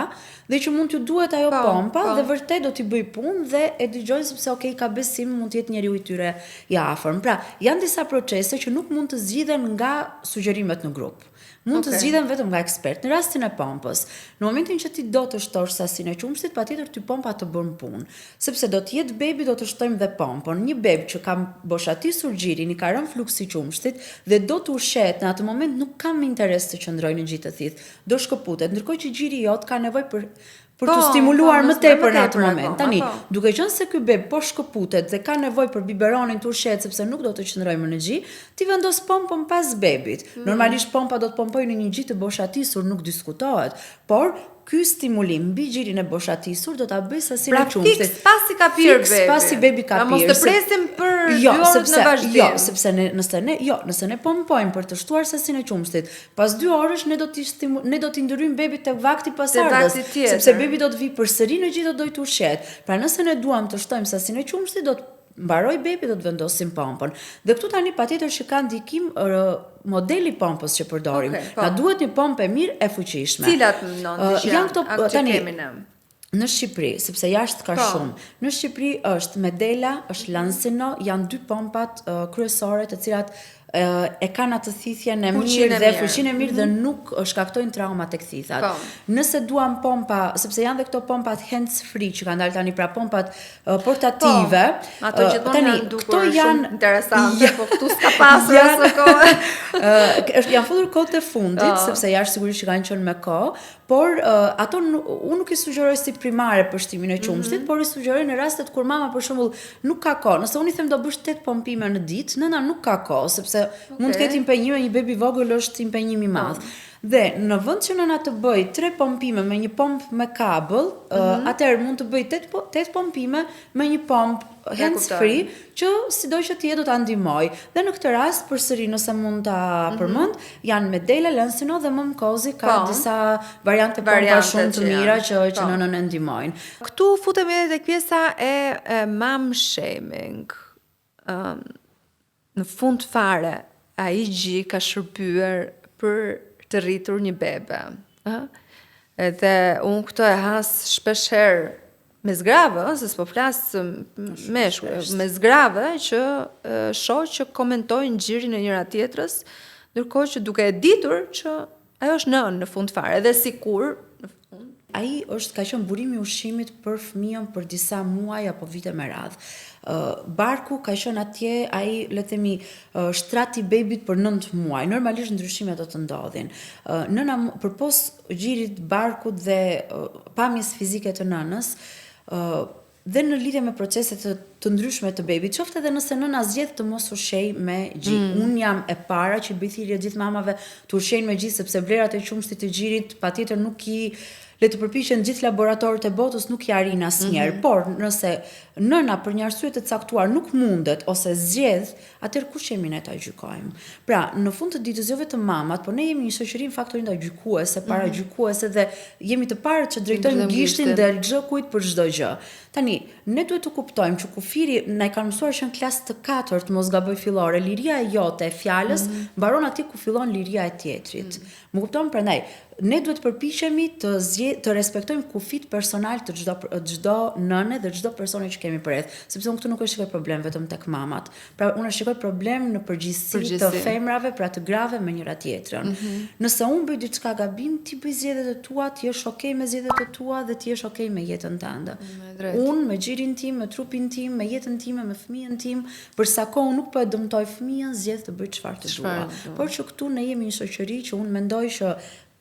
dhe që mund t'ju duhet ajo Po, pompa po. dhe vërtet do t'i bëj punë dhe e dëgjojnë sepse okay ka besim mund të jetë njeriu i tyre i afërm. Pra, janë disa procese që nuk mund të zgjidhen nga sugjerimet në grup. Mund të Okej. zgjidhen vetëm nga ekspert. Në rastin e pompës, në momentin që ti do të shtosh sasinë e qumështit, patjetër ty pompa të bën punë, sepse do të jetë bebi, do të shtojmë dhe pompën. Një beb që ka boshatisur gjirin, i ka rënë fluksi i qumështit dhe do të ushqehet në atë moment nuk kam interes të qëndrojë në gji të thithë, do shkëputet, ndërkohë që gjiri jot ka nevojë për për Po, të stimuluar po, më më tepër në tepër atë moment. akoma, Tani, po. duke qenë se ky beb po shkëputet dhe ka nevojë për biberonin të ushqehet sepse nuk do të qëndrojë më në gji, ti vendos pompën pas bebit. Mm. Normalisht pompa do të pompojë në një gji të boshatisur, nuk diskutohet, por ky stimulim mbi gjirin e boshatisur do ta bëjë sasinë Pra e qumështit. fiks pasi ka pirë Fiks bebi. pasi bebi ka Pra mos pirë, të presim për jo, dy orët sepse, në vazhdim. Jo, sepse ne, nëse ne, jo, nëse ne pompojmë për të shtuar sasinë e qumështit, pas dy orësh ne do t'i stimu, ne do t'i ndërryjmë bebit tek vakti pasardhës, vakti tjetër. sepse bebi do të vi përsëri në gji do dojë të ushqehet. Pra nëse ne duam të shtojmë sasinë e qumështit, do të mbaroj bebi do të vendosim pompën. Dhe këtu tani patjetër që ka ndikim ë, modeli i pompës që përdorim. Okej, po. Na duhet një pompë e mirë e fuqishme. Cilat mendon ti Ë, që janë këto ato që tani kemi ne? Në Shqipëri, sepse jashtë ka Po. shumë. Në Shqipëri është Medela, është Lansino, janë dy pompat uh, kryesore të cilat uh, e kanë atë thithjen e Fuqinë mirë e dhe mirë. Mhm. fuqinë e mirë dhe nuk uh, shkaktojnë trauma tek thithat. Po. Nëse duam pompa, sepse janë dhe këto pompat hands free që kanë dalë tani, pra pompat uh, portative. Po, ato uh, gjithmonë tani, janë dukur këto shumë janë interesante, Ja- po këtu s'ka pasur janë- aso kohë. Ë, është janë futur kohët e fundit, Po. sepse jashtë sigurisht që kanë qenë me kohë, por uh, ato nu- unë nuk i sugjeroj si primare për shtimin e qumështit, Mhm. por i sugjeroj në rastet kur mama për shembull nuk ka kohë. Nëse unë i them do bësh 8 pompime në ditë, nëna nuk ka kohë, sepse mund të Okej. ketë impenjime, një bebi vogël është impenjim i madh. Dhe në vend që nëna të bëj 3 pompime me një pompë me kabëll, mm Mhm. atëherë mund të bëj 8 po, 8 pompime me një pompë hands kuptoj. free që sido që të jetë do ta ndihmoj. Dhe në këtë rast përsëri nëse mund ta përmend, janë Medela, Lansino dhe Momkozi ka Mhm. Po. disa variante pompa Variante shumë të që mira janë. që që Po. nënën e ndihmojnë. Këtu futemi edhe tek pjesa e, e mom shaming. Ëm në fund fare, ai gji ka shërbyer për të rritur një bebe. Ë? Edhe unë këtë e has shpesh herë me zgrave, ë, se s'po flas meshkuj, me zgrave që e, shoh që komentojnë gjirin e njëra tjetrës, ndërkohë që duke e ditur që ajo është nënë në fund fare, edhe sikur në fund Ai është ka qenë burimi i ushqimit për fëmijën për disa muaj apo vite me radhë. Ë barku ka qenë atje, ai le të themi ë, shtrati i bebit për 9 muaj. Normalisht ndryshimet do të ndodhin. Ë nëna mu- përpos gjirit, barkut dhe ë, pamjes fizike të nënës, ë dhe në lidhje me procese të, të ndryshme të bebit, qoftë edhe nëse nëna zgjedh të mos ushqej me gji. Mm. Unë jam e para që i bëj thirrje gjithë mamave të ushqejnë me gji sepse vlerat e qumështit të gjirit patjetër nuk i Le të përpiqen gjithë laboratorët e botës nuk ia arrijnë asnjëherë, mm -hmm. por nëse nëna për një arsye të caktuar nuk mundet ose zgjedh, atëherë kush jemi ne ta gjykojmë? Pra, në fund të ditës jo vetëm mamat, por ne jemi një shoqëri në fakt Orinda gjykuese, mhm. paragjykuese dhe jemi të parët që drejtojmë gishtin dhe çdokujt për çdo gjë. Tani, ne duhet të kuptojmë që kufiri na e kanë mësuar që në klasë të katërt, mos gaboj fillore, liria e jote e fjalës mm -hmm. mbaron aty ku fillon liria e tjetrit. Mm -hmm. Më kupton? Prandaj, ne duhet të përpiqemi të zgje, të respektojmë kufijtë personal të çdo çdo nëne dhe çdo personi që kemi përreth, sepse unë këtu nuk e shikoj problem vetëm tek mamat. Pra unë e shikoj problem në përgjithësi, përgjithësi. të femrave, pra të grave me njëra tjetrën. Mm -hmm. Nëse unë bëj diçka gabim, ti bëj zgjedhjet e tua, ti jesh okay me zgjedhjet e tua dhe ti jesh okay me jetën tënde. Unë me gjirin tim, me trupin tim, me jetën time, me fëmijën tim, Për sa kohë unë nuk po e dëmtoj fëmijën, zgjedh të bëj çfarë të dua. Por që këtu ne jemi një shoqëri që unë mendoj që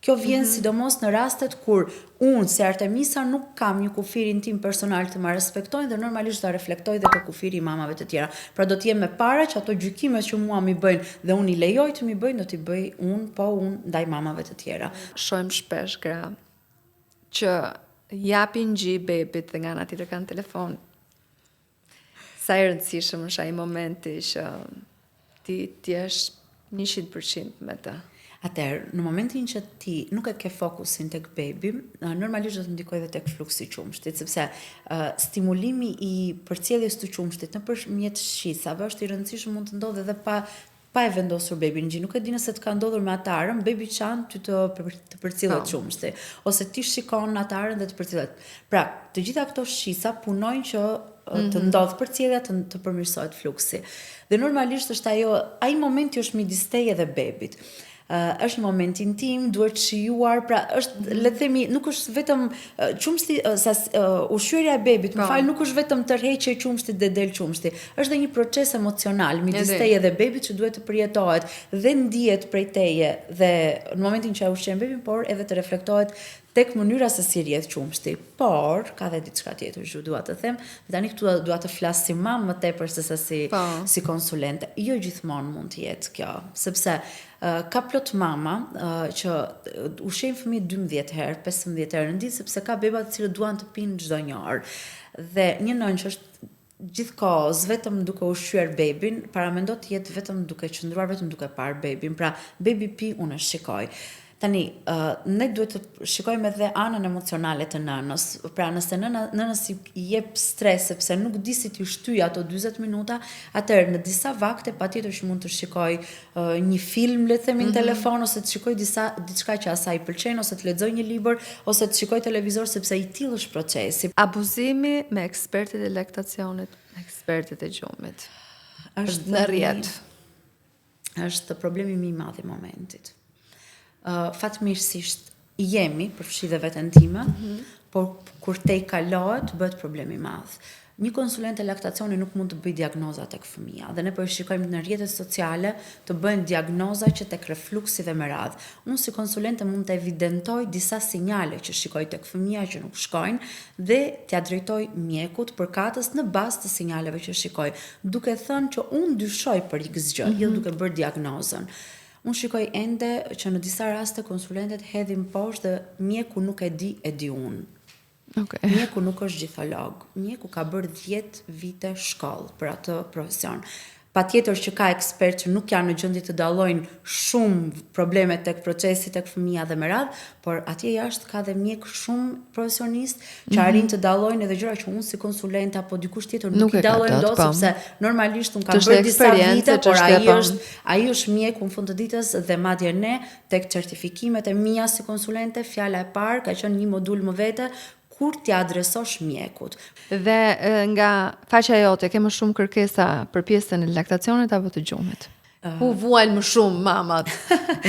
kjo vjen mm -hmm. sidomos në rastet kur unë si Artemisa nuk kam një kufir intim personal të ma respektojnë dhe normalisht ta reflektoj dhe te kufiri i mamave të tjera. Pra do të jem e para që ato gjykime që mua m'i bëjnë dhe unë i lejoj të m'i bëjnë, do t'i bëj unë, po unë ndaj mamave të tjera. Shohim shpesh gra që japin gji bebit dhe nga ana tjetër kanë telefon Sa i rëndësishëm është ai momenti që ti të jesh 100% me të. Atëherë, në momentin që ti nuk e ke fokusin tek bebi, normalisht do të ndikojë dhe tek fluksi i qumështit, sepse uh, stimulimi i përcjelljes të qumështit nëpërmjet shqisave është i rëndësishëm mund të ndodhë edhe pa pa e vendosur bebin në gji. Nuk e di nëse të ka ndodhur me atarën, bebi qan ty të të përcillet po. qumështi ose ti shikon atarën dhe të përcillet. Pra, të gjitha këto shqisa punojnë që mm -hmm. të mhm. ndodhë përcjellja të, të përmirësohet fluksi. Dhe normalisht është ajo ai momenti është midis teje dhe bebit uh, është një moment intim, duhet shijuar, pra është mm -hmm. le të themi nuk është vetëm uh, qumështi uh, sa uh, ushqyerja e bebit, më po. fal, nuk është vetëm tërheqje e qumështit dhe del qumështi. Është dhe një proces emocional midis teje dhe bebit që duhet të përjetohet dhe ndihet prej teje dhe në momentin që e ushqen bebin, por edhe të reflektohet tek mënyra se si rrjedh qumështi. Por ka dhe diçka tjetër që dua të them, dhe tani këtu dua të flas si mamë më tepër se sa si po. si konsulente. Jo gjithmonë mund të jetë kjo, sepse uh, ka plot mama uh, që ushqejnë fëmijët 12 herë, 15 herë në ditë sepse ka beba të cilët duan të pinë çdo një orë. Dhe një nënë që është gjithë kohës vetëm duke ushqyer bebin, paramendo të jetë vetëm duke qëndruar, vetëm duke parë bebin. Pra, bebi pi, unë e shikoj. Tani, uh, ne duhet të shikojmë edhe anën emocionale të nënës. Pra, nëse nëna, nënës i jep stres sepse nuk di si t'i shtyjë ato 40 minuta, atëherë në disa vakte patjetër që mund të shikoj uh, një film, le të themi në mm -hmm. telefon ose të shikoj disa diçka që asaj i pëlqen ose të lexoj një libër ose të shikoj televizor sepse i tillë është procesi. Abuzimi me ekspertët e laktacionit, ekspertët e gjumit. Është në rrjet. Është problemi më i madh i momentit. Uh, fatmirësisht jemi, përfshi dhe veten time, mm -hmm. por kur tejkalohet, bëhet problem i madh. Një konsulente laktacioni nuk mund të bëjë diagnoza tek fëmija dhe ne po e shikojmë në rrjetet sociale të bëhen diagnoza që tek refluksi dhe me radhë. Unë si konsulente mund të evidentoj disa sinjale që shikoj tek fëmija që nuk shkojnë dhe t'ia drejtoj mjekut përkatës në bazë të sinjaleve që shikoj, duke thënë që unë dyshoj për X gjë, mm -hmm. jo mhm. duke bërë diagnozën. Unë shikoj ende që në disa raste konsulentet hedhin poshtë dhe mjeku nuk e di, e di unë. Okay. Mjeku nuk është gjitholog. Mjeku ka bërë 10 vite shkollë për atë profesion. Patjetër që ka ekspertë që nuk janë në gjendje të dallojnë shumë probleme tek procesi tek fëmija dhe me radhë, por atje jashtë ka dhe mjek shumë profesionist që mm -hmm. arrin të dallojnë edhe gjëra që unë si konsulente apo dikush tjetër nuk, nuk i dallojnë dot po. sepse normalisht unë kam bërë disa vite, por ai po. është ai është mjeku në fund të ditës dhe madje ne Tek certifikimet e mia si konsulente, fjala e parë ka qenë një modul më vete kur t'ia adresosh mjekut. Dhe nga faqja jote ke më shumë kërkesa për pjesën e laktacionit apo të gjumit? Ku vuajnë më shumë mamat?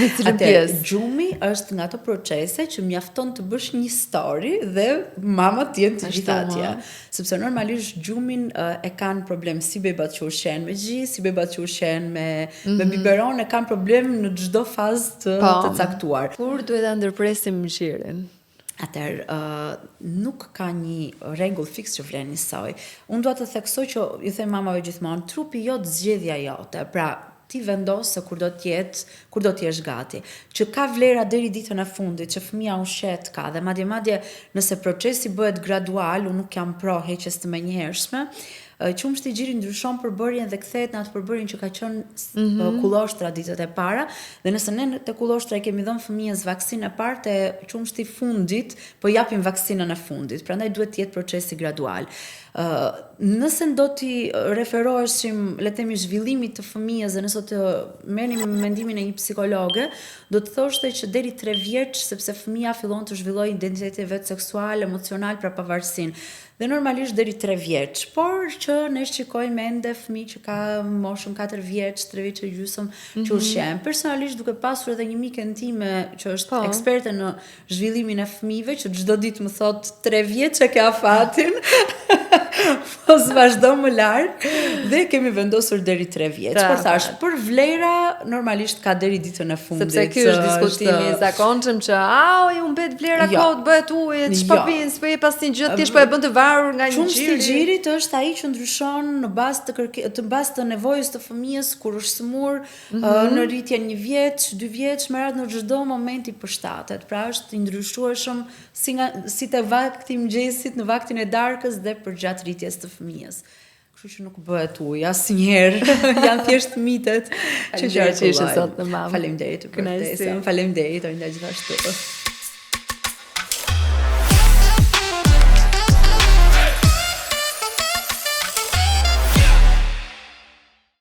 Në cilën pjesë? Gjumi është nga ato procese që mjafton të bësh një story dhe mamat të jenë të gjitha atje. Sepse normalisht gjumin e kanë problem si bebat që ushqehen me gji, si bebat që ushqehen me mm -hmm. me mhm. biberon e kanë problem në çdo fazë të po. të caktuar. Kur duhet ta ndërpresim gjirin? Atëherë, uh, nuk ka një rregull fiks që vlen njësoj. Unë dua të theksoj që ju them mamave gjithmonë, trupi jot zgjedhja jote. Pra, Ti vendos se kur do të jetë, kur do të jesh gati. Që ka vlera deri ditën e fundit, që fëmija ushqehet ka dhe madje madje nëse procesi bëhet gradual, unë nuk jam pro heqjes të menjëhershme, qumështi i gjirit ndryshon përbërjen dhe kthehet në atë përbërjen që ka qenë mm -hmm. kullostra ditët e para dhe nëse ne te kullostra i kemi dhënë fëmijës vaksinën e parë te qumështi i fundit po japim vaksinën e fundit. Prandaj duhet të jetë procesi gradual. Ë nëse do t'i referoheshim, le të themi zhvillimit të fëmijës dhe nëse do të merrnim mendimin e një psikologe, do të thoshte që deri 3 vjeç sepse fëmija fillon të zhvillojë identitetin e vet seksual, emocional, pra pavarësinë. Dhe normalisht deri 3 vjeç, por që ne shikojmë ende fëmijë që ka moshën 4 vjeç, 3 vjeç e gjysmë mm -hmm. që mhm. ushqehen. Personalisht duke pasur edhe një miken time që është po. eksperte në zhvillimin e fëmijëve që çdo ditë më thot 3 vjeç e ke afatin. Mos vazhdo më larg dhe kemi vendosur deri 3 vjeç. Por thash, për vlera normalisht ka deri ditën e fundit. Sepse ky është diskutimi i zakonshëm që au i humbet vlera jo. kot, bëhet ujë, ç'po jo. pin, s'po jep asnjë gjë, thjesht po e bën të varur nga një gjiri. Qumështi i gjirit është ai që ndryshon në bazë të kërke, të bazë të nevojës të fëmijës kur është sëmur, mm -hmm. në rritje një vjeç, dy vjeç, me radhë në çdo moment i përshtatet. Pra është i ndryshueshëm si nga si te vakti i mëngjesit, në vaktin e darkës dhe përgjatë rritjes të fëmijës. Kështu që nuk bëhet ujë asnjëherë. Janë thjesht mitet që qarkullojnë. Sot në Mam. Faleminderit për ftesën. Faleminderit Olinda gjithashtu.